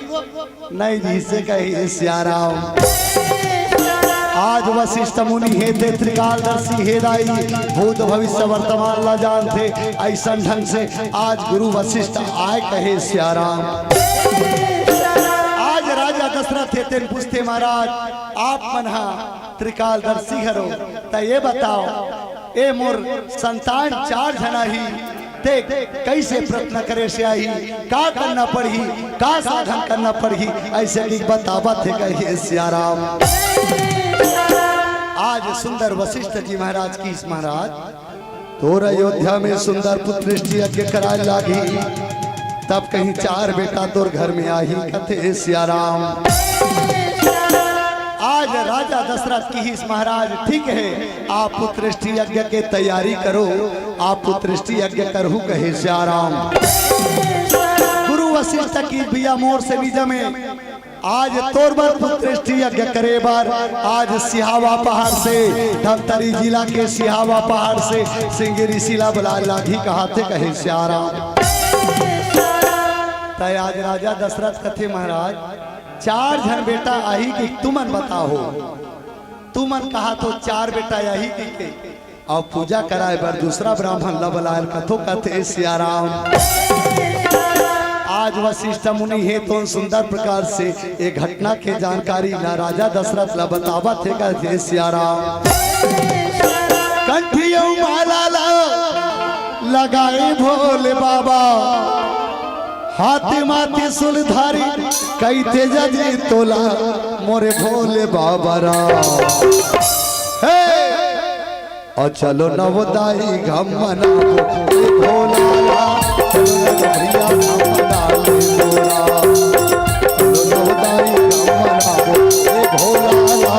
नहीं रहिसे कहे सियाराम। आज वशिष्ठ मुनि हे ते त्रिकालदर्शी हे दाई, भूत भविष्य वर्तमान ला जानथे। ऐसन ढंग से आज गुरु वशिष्ठ आए कहे सियाराम। आज राजा दशरथ हे तेन पूछथे, महाराज, आप मन हा त्रिकालदर्शी हरो, त ये बताओ, ए मोर संतान चार झन आही, ते कैसे प्रयत्न करे से आही, का करना पड़ही, का साधन करना पड़ही, ऐसे कि बतावत हे कहे सियाराम। आज सुंदर वशिष्ठ जी महाराज किहिस, महाराज, तोर अयोध्या में सुंदर पुत्रेष्टि यज्ञ कराए लागही, तब कहीं चार बेटा तोर घर में आही कथे सियाराम। आज राजा दशरथ किहिस, महाराज, ठीक हे, आप पुत्रेष्टि यज्ञ के तैयारी करो, आप पुत्रेष्टि यज्ञ करहू कहे सियाराम। गुरु वशिष्ठ किहिस, भैया मोर से नहीं जमे, आज तोर बर पुत्रेष्टि यज्ञ करे बर आज सिहावा पहाड़ से, धमतरी जिला के सिहावा पहाड़ से सिंगी ऋषि ला बुलाए लागही कहथे कहे सियाराम। तय आज राजा दशरथ कथे, महाराज, चार झन बेटा आही कि तुमन बताओ, तुमन कहत हो चार बेटा आही कहिके, अउ पूजा कराए बर दूसरा ब्राह्मण ला बलायल कथो कथे सियाराम। आज वशिष्ठ मुनि हे तो सुंदर प्रकार से ए घटना के जानकारी ला राजा दशरथ ला बतावत हे कथे सियाराम। कंठियो माला ला लगाए भोले बाबा, हाथी माथे सुलधारी, कहिथे जदि तोला मोरे भोले बाबा राम। हे! अउ चलो नवदाई घम मनाबो, ए भोला ला, चलो नवदाई घम मनाबो रा। चलो नवदाई घम मनाबो, ए भोला ला,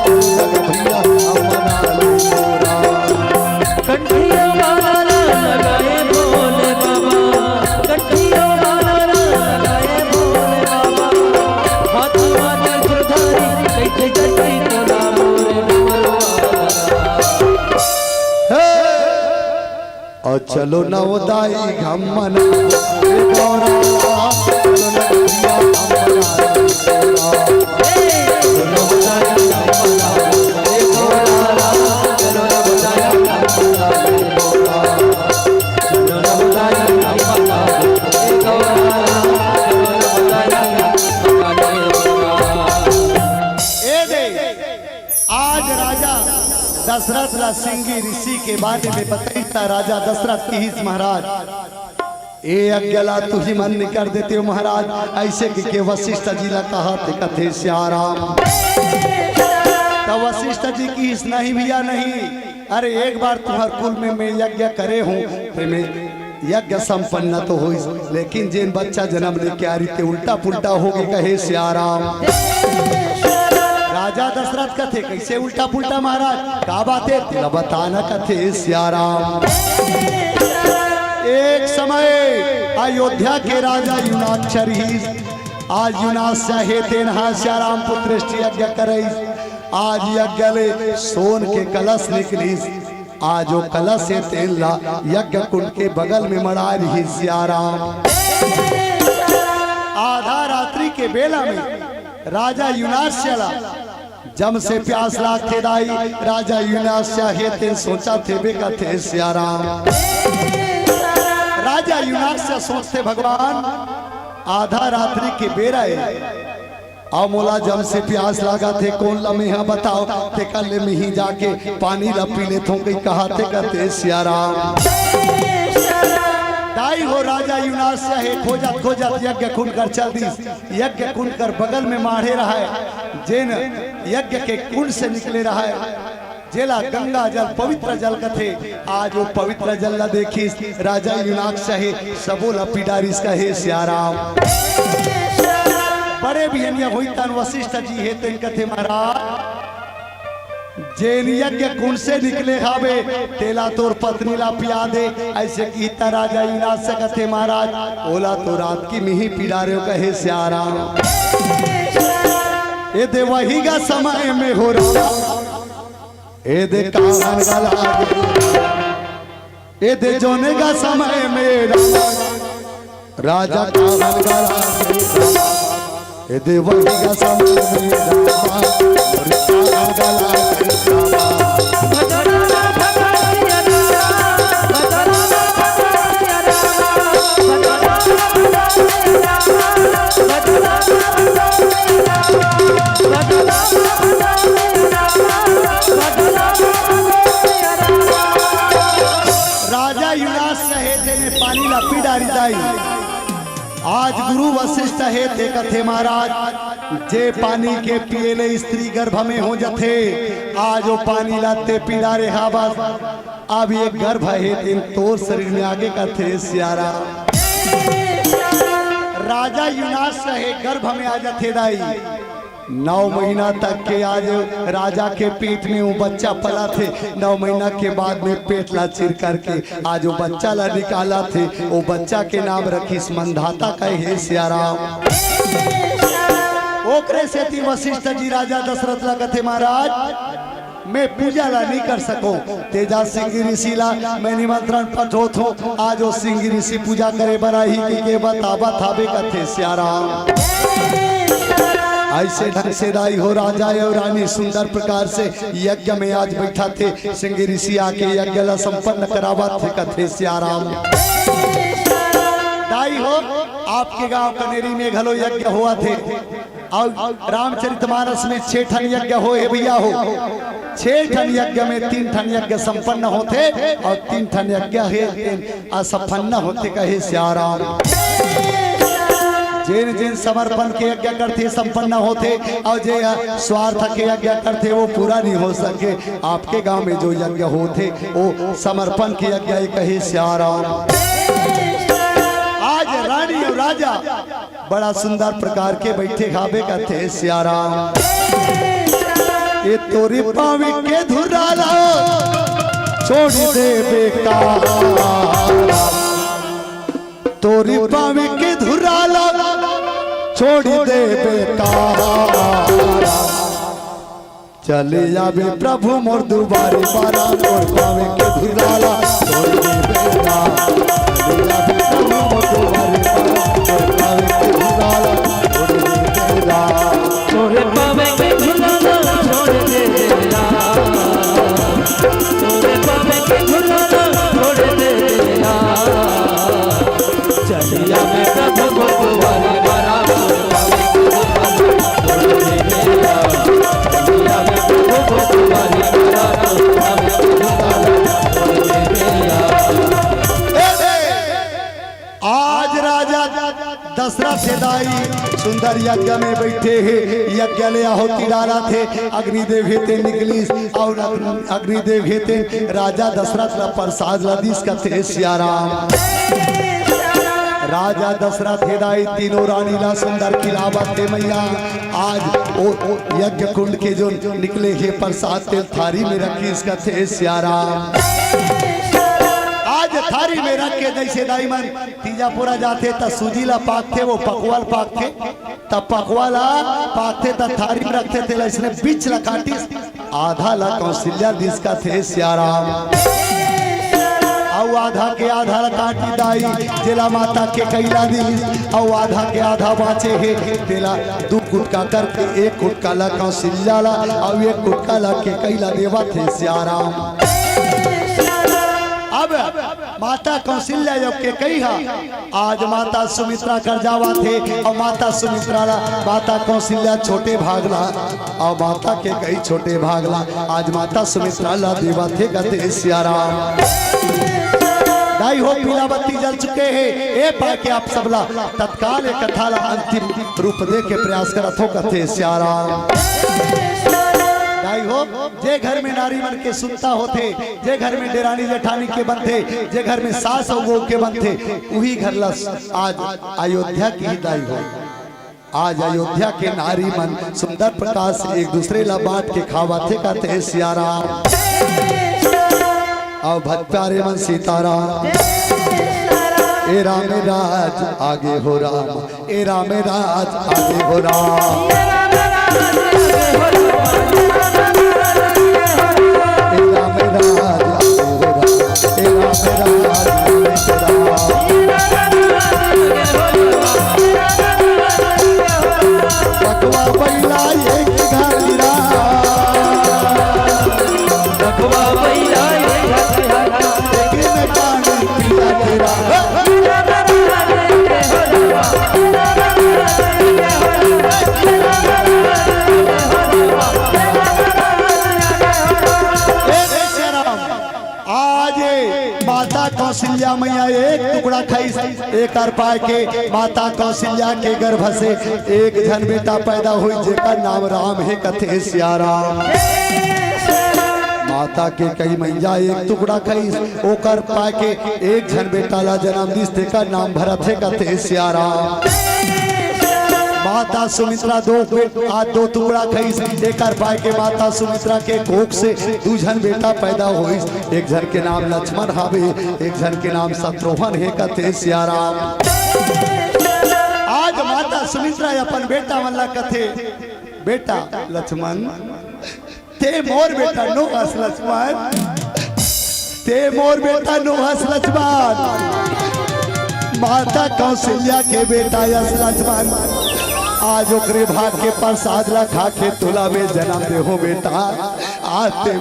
चलो नवदाई घम मनाबो रा। कंठिया माला लगाए भोले बाबा, कंठिया माला लगाए भोले बाबा, हाथ माथे सुधारी, कहिथे जदि तोला मोरे डमरू वाला। हे! अउ चलो नवदाई घम मना, ए गौरा, चलो नवदिया घम मना, ए गौरा। चलो नवदाई घम मना, ए गौरा, चलो नवदाई घम मना, ए गौरा। चलो नवदाई घम मना, ए गौरा, चलो नवदाई घम मना, ए गौरा। ए दे, आज राजा दशरथ ला सिंगी ऋषि के बारे में बताइस त राजा दशरथ किहिस, महाराज, ए यज्ञ ला तुही मन कर देते हो महाराज, ऐसे कहिके वशिष्ठ जी ला कहथे कथे सियाराम। त वशिष्ठ जी किहिस, नहीं भैया नहीं, अरे एक बार तुम्हर कुल में मैं यज्ञ करे हूँ, ते में यज्ञ संपन्न तो होइस, लेकिन जेन बच्चा जन्म लेके आ रहिस ते उल्टा पुल्टा होगे कहे सियाराम। राजा दशरथ कथे, कैसे उल्टा पुल्टा महाराज, का बात हे, तेला बताना कथे सियाराम। एक समय अयोध्या के राजा युनाक्ष रिहिस, आज युनाक्ष हे तेन हा सियाराम पुत्रेष्टि यज्ञ करइस। आज यज्ञ ले सोन के कलश निकलिस। आज वो कलश हे तेन ला यज्ञ कुंड के बगल में मढ़ाय रिहिस सियाराम। आधा रात्रि के बेला में राजा युनास्या ला जम से प्यास लागथे दाई। राजा युनास्या हे तेन सोचथे बे कथे सियाराम। राजा युनास्या सोचथे, भगवान, आधा रात्रि के बेरा हे, अउ मोला जम से प्यास लागत हे, कोन ल मेहा बताव, तेकर ले मिही जाके पानी ल पी लेथों कहि कहत हे कथे सियाराम। दाई हो, राजा युनास्या हे खोजत खोजत यज्ञ कुंड कर चल दिस। यज्ञ कुंड कर बगल में माढ़े रहय, जेन यज्ञ के कुंड से निकले रहय, जेला गंगा जल, पवित्र जल कथे। आज वो पवित्र जल ला देखिस, राजा युनास्या हे सबो ला पी डारिस कहे सियाराम। बड़े बिहनिया होई तन वशिष्ठ जी हे तेन कथे, महाराज, जेन यज्ञ कुंड से निकले हाबे, तेला तोर पत्नी ला पिया दे। अइसे किहिस त राजा युनास्या कथे, महाराज, ओला तो रात के मिही पी डारेंव कहे सियाराम। ए दे वही गा समय में हो रहा, ए दे कावन गला गे, ए दे जोने गा समय में राजा, राजा कावन गला गे, ए दे वही गा समय में राजा, कावन गला गे। राजा युनास्या हे तेने पानी ला पी डारी दाई। आज गुरु वशिष्ठ हे ते कथे, महाराज, जे पानी के पिए ले स्त्री गर्भ में हो जथे, आज वो पानी ला ते पी डारे हाबस, अब ये गर्भ हे तेन तोर शरीर में आगे कथे सियाराम। राजा युनास्या हे गर्भ में आ जथे दाई। नौ महीना तक के आज राजा के पेट में वो बच्चा पलथे। नौ महीना के बाद में पेट ला चीर करके आज वो बच्चा ला निकालथे। वो बच्चा के नाम रखिस मंधाता कहे सियाराम। ओकरे सेती वशिष्ठ जी राजा दशरथ ला कथे, महाराज, मैं पूजा ला नहीं कर सकों, तेजा सिंह ऋषि ला मैं निमंत्रण पठोत हों। आज वो सिंह ऋषि पूजा करे बर आही कहिके बतावत हाबे कथे सियाराम। अइसे ढंग से दाई हो, राजा अउ रानी सुंदर प्रकार से यज्ञ में आज बइठथे। सिंह ऋषि आके यज्ञ ला संपन्न करावत हे कथे सियाराम। दाई हो, आपके गांव कनेरी में घलो यज्ञ होवत हे। अउ रामचरितमानस में छह ठन यज्ञ होए हे भैया हो। छह ठन यज्ञ में तीन ठन यज्ञ संपन्न होथे अउ तीन ठन यज्ञ हे तेन असंपन्न होथे कहे सियाराम। जेन जेन समर्पण के यज्ञ करथे संपन्न होथे अउ जे स्वार्थ के यज्ञ करथे वो पूरा नहीं हो सके। आपके गांव में जो यज्ञ होथे वो समर्पण के यज्ञ हे कहे सियाराम। आज रानी अउ राजा बड़ा सुंदर प्रकार के बइठे हाबे कथे सियाराम। ए तोरी पाँव के धुरा ला छोड़ दे बेकार, तोरी पाँव के धुरा ला छोड़ दे बेकार। चले आबे प्रभु मोर दुआरे, बारा मोर पाँव के धुरा ला छोड़ दे बेटा। चले आबे प्रभु मोर दुआरे, बारा मोर पाँव के धुरा ला छोड़ दे बेटा। तोरे पाँव के धुरा ला छोड़ दे बेटा, तोरे पाँव के धुरा ला छोड़ दे बेटा। चलिया में प्रभु भगवान बड़ा आज राजा दशरथ हे दाई सुंदर यज्ञ में बइठे हे, यज्ञ ले आहुति डालथे, अग्निदेव हे ते निकलिस अउ अग्निदेव हे ते राजा दशरथ ला प्रसाद ला दिस कथे सियाराम। राजा दशरथ हे दाई तीनों रानी ला सुंदर खिलावत हे मैया। आज ओ, ओ यज्ञ कुंड के जो निकले हे प्रसाद तेल थारी में रखिस कथे सियाराम। आज थारी में रख के जइसे दाई मन तीजा पूरा जाथे, त सूजी ला पाकथे, वो पकवा ल पाकथे, त पकवा ला पाकथे, त थारी में रखथे, तेला अइसने बीच ला काटिस, आधा ला कौशल्या दिस कथे सियाराम। अउ आधा के आधा ला काटी दाई, जेला माता केकई ला दिस, अउ आधा के आधा बाँचे हे, तेला दू कुटका करके एक कुटका ला कौशल्या ला, अउ एक कुटका ला केकई ला देवत हे सियाराम। अब माता कौशल्या अउ केकई हा आज माता सुमित्रा कर जावत हे, अउ माता सुमित्रा ला माता कौशल्या छोटे भाग ला, अउ माता केकई छोटे भाग ला आज माता सुमित्रा ला देवत हे कथे सियाराम। दाई हो, पीला बत्ती जल चुके हे, ए पाके आप सबला तत्काल ए कथा ला अंतिम रूप दे के प्रयास करत हो कथे सियाराम। दाई हो, जे घर में नारी मन के सुनता होथे, जे घर में डेरानी जेठानी के बनथे, जे घर में सास अउ बहू के बनथे, उही घर ला आज अयोध्या के ही दाई हो। आज अयोध्या के नारी मन सुंदर प्रकाश एक दूसरे ला बांट के खावत हे कथे सियाराम। अउ भजपारे मन सीताराम। ए राम राज आगे हो राम, ए राम राज आगे हो राम। ए राम राज आगे हो राम, ए राम राज आगे हो राम। पकवा बैला एक घड़ी राम। पकवा बैला एक घड़ी राम। लेकिन पानी पिया के राम। ए, ए, सियाराम, आज ए माता कौशल्या मैया एक टुकड़ा खाइस, एकर पाय के माता कौशल्या के गर्भ से एक झन बेटा पैदा होइस, जेकर नाम राम हे, कथे सियाराम। माता केकई मैया एक टुकड़ा खाइस, ओकर पाय के एक झन बेटा ला जन्म दिस, तेकर नाम भरत हे, कथे सियाराम। माता सुमित्रा दो बेट-, आ दो टुकड़ा खाइस, एकर पाय के माता सुमित्रा के कोख से दू झन बेटा पैदा होइस, एक झन के नाम लक्ष्मण हावे, एक झन के नाम शत्रुघ्न हे, कथे सियाराम। आज माता सुमित्रा अपन बेटा मन ला कथे, बेटा लक्ष्मण, ते मोर बेटा नो हस लक्ष्मण, ते मोर बेटा नो हस लक्ष्मण, माता कौशल्या के बेटा यस लक्ष्मण। आज ओकरे भाग के प्रसाद ला खा के तोला में जन्म दे हो बेटा। आज ते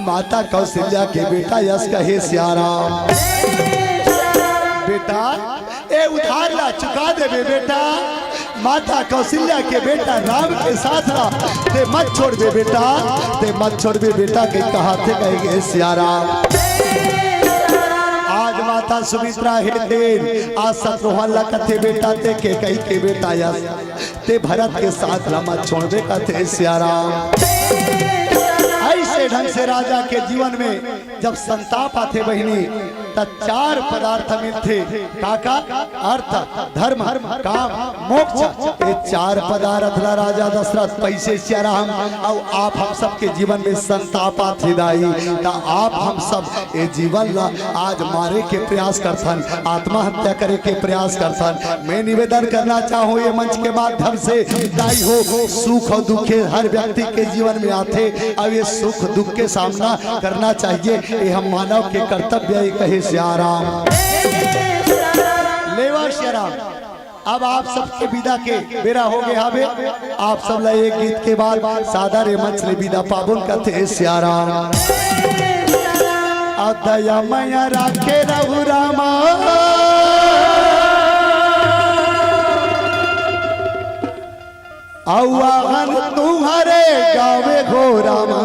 माता कौशल्या के बेटा यस कहे सियाराम। बेटा, ए उधार ला चुका देबे बेटा। माता कौशल्या के बेटा राम के साथ ला ते मत छोड़बे बेटा, ते मत छोड़बे बेटा के कहाथे कहे सियाराम। आज माता सुमित्रा हे तेन, आज शत्रुघ्न ला कथे बेटा ते केकई के बेटा यस, ते भरत के साथ ला मत छोड़बे कथे सियाराम। अइसे ढंग से राजा के जीवन में जब संताप आथे बहिनी, त चार पदार्थ मिलथे। का का? अर्थ, धर्म, काम, मोक्ष। ये चार पदार्थ ला राजा दशरथ पैसे सियाराम अउ आप हम सबके जीवन में संताप आथे दाई, त आप हम सब ये जीवन ला आज मारे के प्रयास करथन, आत्महत्या करे के प्रयास करथन। मैं निवेदन करना चाहूँ ये मंच के माध्यम से, दाई हो, सुख अउ दुख के हर व्यक्ति के जीवन में आथे, अउ ये सुख दुख के सामना करना चाहिए, ये हम मानव के कर्तव्य हे, कहे सियाराम। लेवा सियाराम। अब आप सबके विदा के बेरा हो गए हवे। आप सब ला एक गीत के बाद सादर ए मंच ले विदा पाबोन कथे सियाराम। अदया मैया राखे रहू रामा। अउ आहन तुम्हारे गावे घोरा मा।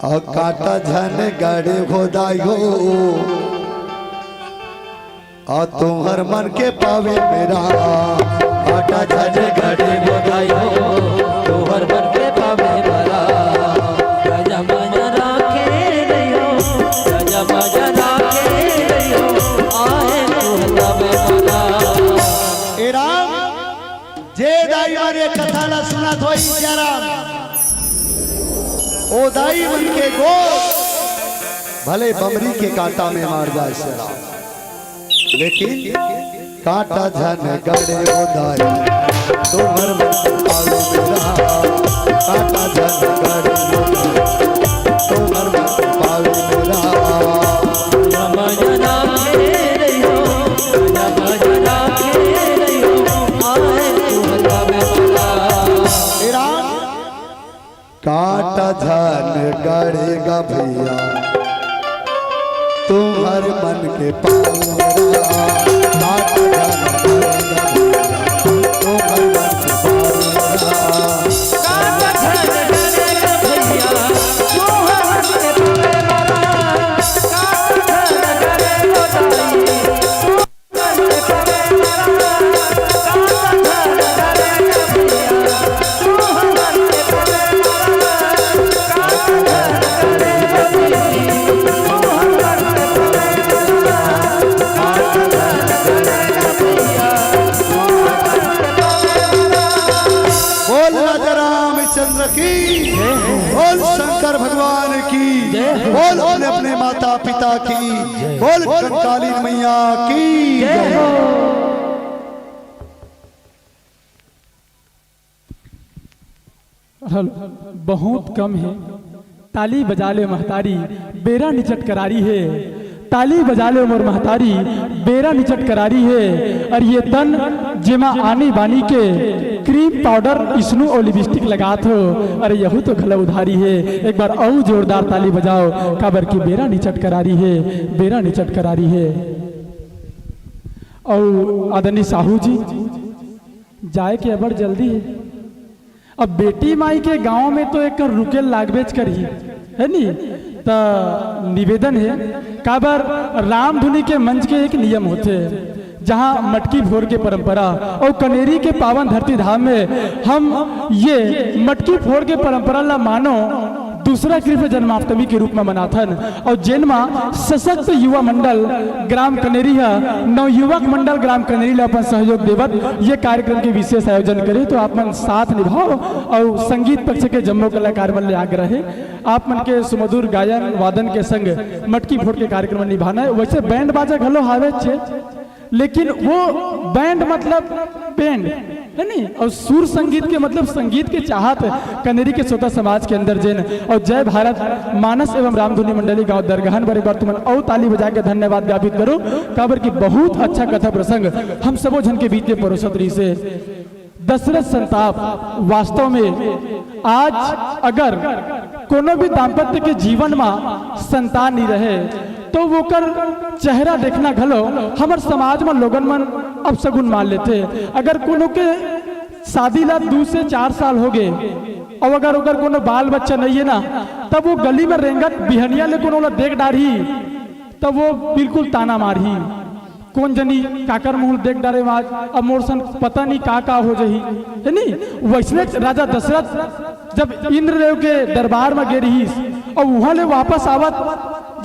अउ काटा झन गड़े हो दाई हो। अउ तुम्हर मन के पावे मेरा। काटा झन गड़े हो दाई हो। तुम्हर मन के पावे मेरा। राजा माया राखे रहियो। राजा माया राखे रहियो। आहे तू हता में मला। ए राम, जे दाई मन ए कथा ला सुनत होही, जय राम। ओ दाई मन के गोठ भले बमरी के कांटा में मार जाए सरा, लेकिन कांटा झन गड़े ओ दाई, तुम्हर मन के पावे में रहा। कांटा झन गड़े ओ दाई, तुम्हर मन के पावे में रहा। ए राम, कांटा झन गड़े गा भैया, तुम्हर मन के पावे में रहा। कांटा झन गड़े गा भैया, तुम्हर मन के पावे में रहा। बोल राजा रामचंद्र की, बोल शंकर भगवान की, बोल अपने अपने माता पिता की, बोल कंकालीन मैया की। हेलो, बहुत कम हे। ताली बजा ले महतारी, बेरा निचट करारी हे। ताली बजा ले मोर महतारी, बेरा निचट करारी हे। अरे ये तन जेमा आनी बानी के क्रीम पाउडर, स्नो अउ लिपस्टिक लगात हो, अरे यहू तो घलो उधारी हे। एक बार अउ जोरदार ताली बजाओ, काबर कि बेरा निचट करारी हे, बेरा निचट करारी हे। अउ आदरणीय साहू जी, जाए के अबड़ जल्दी हे। अब बेटी माई के गांव में तो एक रुके लागबेच करही, हे नी? त निवेदन हे, काबर रामधुनी के मंच के एक नियम होथे, जहां मटकी फोर के परंपरा अउ कनेरी के पावन धरती धाम में हम ये मटकी फोर के परंपरा ला मानो दूसरा कृष्ण जन्माष्टमी के रूप में मनाथन, अउ जेन मा सशक्त युवा मंडल ग्राम कनेरी ह नवयुवक मंडल ग्राम कनेरी ला अपन सहयोग देवत ये कार्यक्रम के विशेष आयोजन करे। तो आप मन साथ निभाओ। अउ संगीत पक्ष के जम्मो कलाकार मन ले आग्रह हे, आप मन के सुमधुर गायन वादन के संग मटकी फोड़ के कार्यक्रम निभाना हे। वैसे बैंड बाजा घलो हावे छे, लेकिन वो बैंड मतलब बैंड, हे नी? अउ सुर संगीत के मतलब संगीत के चाहत कनेरी के श्रोता समाज के अंदर जेन। अउ जय भारत मानस एवं रामधुनी मंडली गांव दरगहन बर एक बार तुमन अउ ताली बजा के धन्यवाद ज्ञापित करो, काबर कि बहुत अच्छा कथा प्रसंग हम सबो झन के बीच में परोसत रहिसे। दशरथ संताप, वास्तव में आज अगर कोनो भी दाम्पत्य के जीवन मा संतान नइ रहे, तो ओकर चेहरा देखना घलो हमर समाज मा लोगन मन अपशगुन मान लेथे। अगर कोनो के शादी ला दू से चार साल हो गे, अउ अगर ओकर कोनो बाल बच्चा नइ हे ना, तब वो गली में रेंगत बिहनिया ले कोनो ला देख डारही, तब वो बिल्कुल ताना मारही। कोन जनी काकर मुंह देख डारे आज, अब मोर सन पता नहीं का का हो जही, हे नी? वैसने राजा दशरथ जब इंद्रदेव के दरबार में गे रहिस, अउ उहां ले वापस आवत,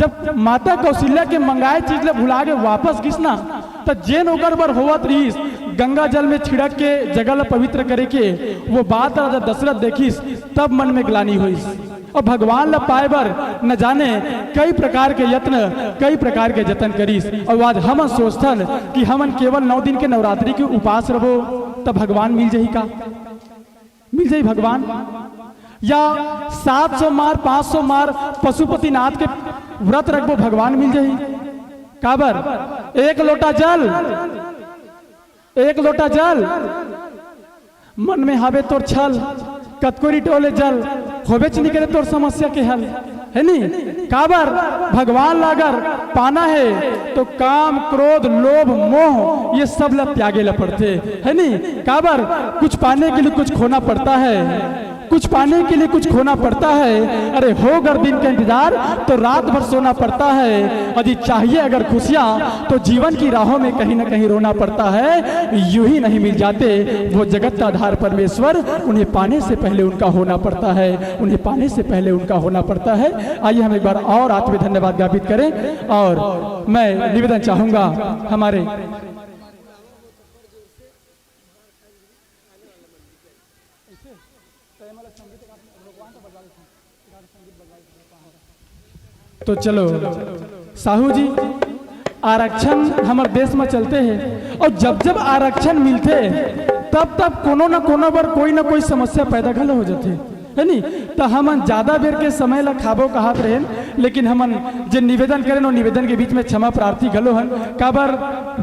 जब माता कौशल्या के मंगाए चीज ले भुला के वापस गिस ना, त जेन ओकर बर होवत रहिस, गंगा जल में छिड़क के जगह ला पवित्र करे के वो बात राजा दशरथ देखिस, तब मन में ग्लानि होइस। अउ भगवान ला पाए बर न जाने कई प्रकार के यत्न, कई प्रकार के जतन करिस। अउ आज हमन सोचथन कि हमन केवल नौ दिन के नवरात्रि के उपास रहो, त भगवान मिल जाही का? मिल जाही भगवान? या सात सौ मार, पांच सौ मार पशुपतिनाथ के व्रत रखबो, भगवान मिल जाही? काबर? एक लोटा जल, एक लोटा जल, मन में हावे तोर छल, कतको रिटोले जल, होबेच नइ करे तोर समस्या के हल, हे नी? काबर? भगवान ला अगर पाना हे, तो काम, क्रोध, लोभ, मोह, ये सब ला त्यागे ला पड़थे, हे नी? काबर? कुछ पाने के लिए कुछ खोना पड़ता है, कुछ पाने के लिए कुछ खोना पड़ता है। अरे, हो अगर दिन का इंतजार, तो रात भर सोना पड़ता है। अजी, चाहिए अगर खुशियां, तो जीवन की राहों में कहीं ना कहीं रोना पड़ता है। यूं ही नहीं मिल जाते वो जगत का आधार परमेश्वर, उन्हें पाने से पहले उनका होना पड़ता है, उन्हें पाने से पहले उनका होना पड़ता है। आइए, हम एक बार और आत्मीय धन्यवाद ज्ञापित करें। और मैं निवेदन चाहूंगा हमारे तो चलो साहू जी, आरक्षण हमर देश में चलते हे, और जब जब आरक्षण मिलथे, तब तब कोनो न कोनो बर कोई न कोई समस्या पैदा घलो हो जाथे, है नी? तो हमन ज्यादा बेर के समय ला खाबो कहात रहेन, लेकिन हमन जे निवेदन करेन, वो निवेदन के बीच में क्षमा प्रार्थी घलो हन। काबर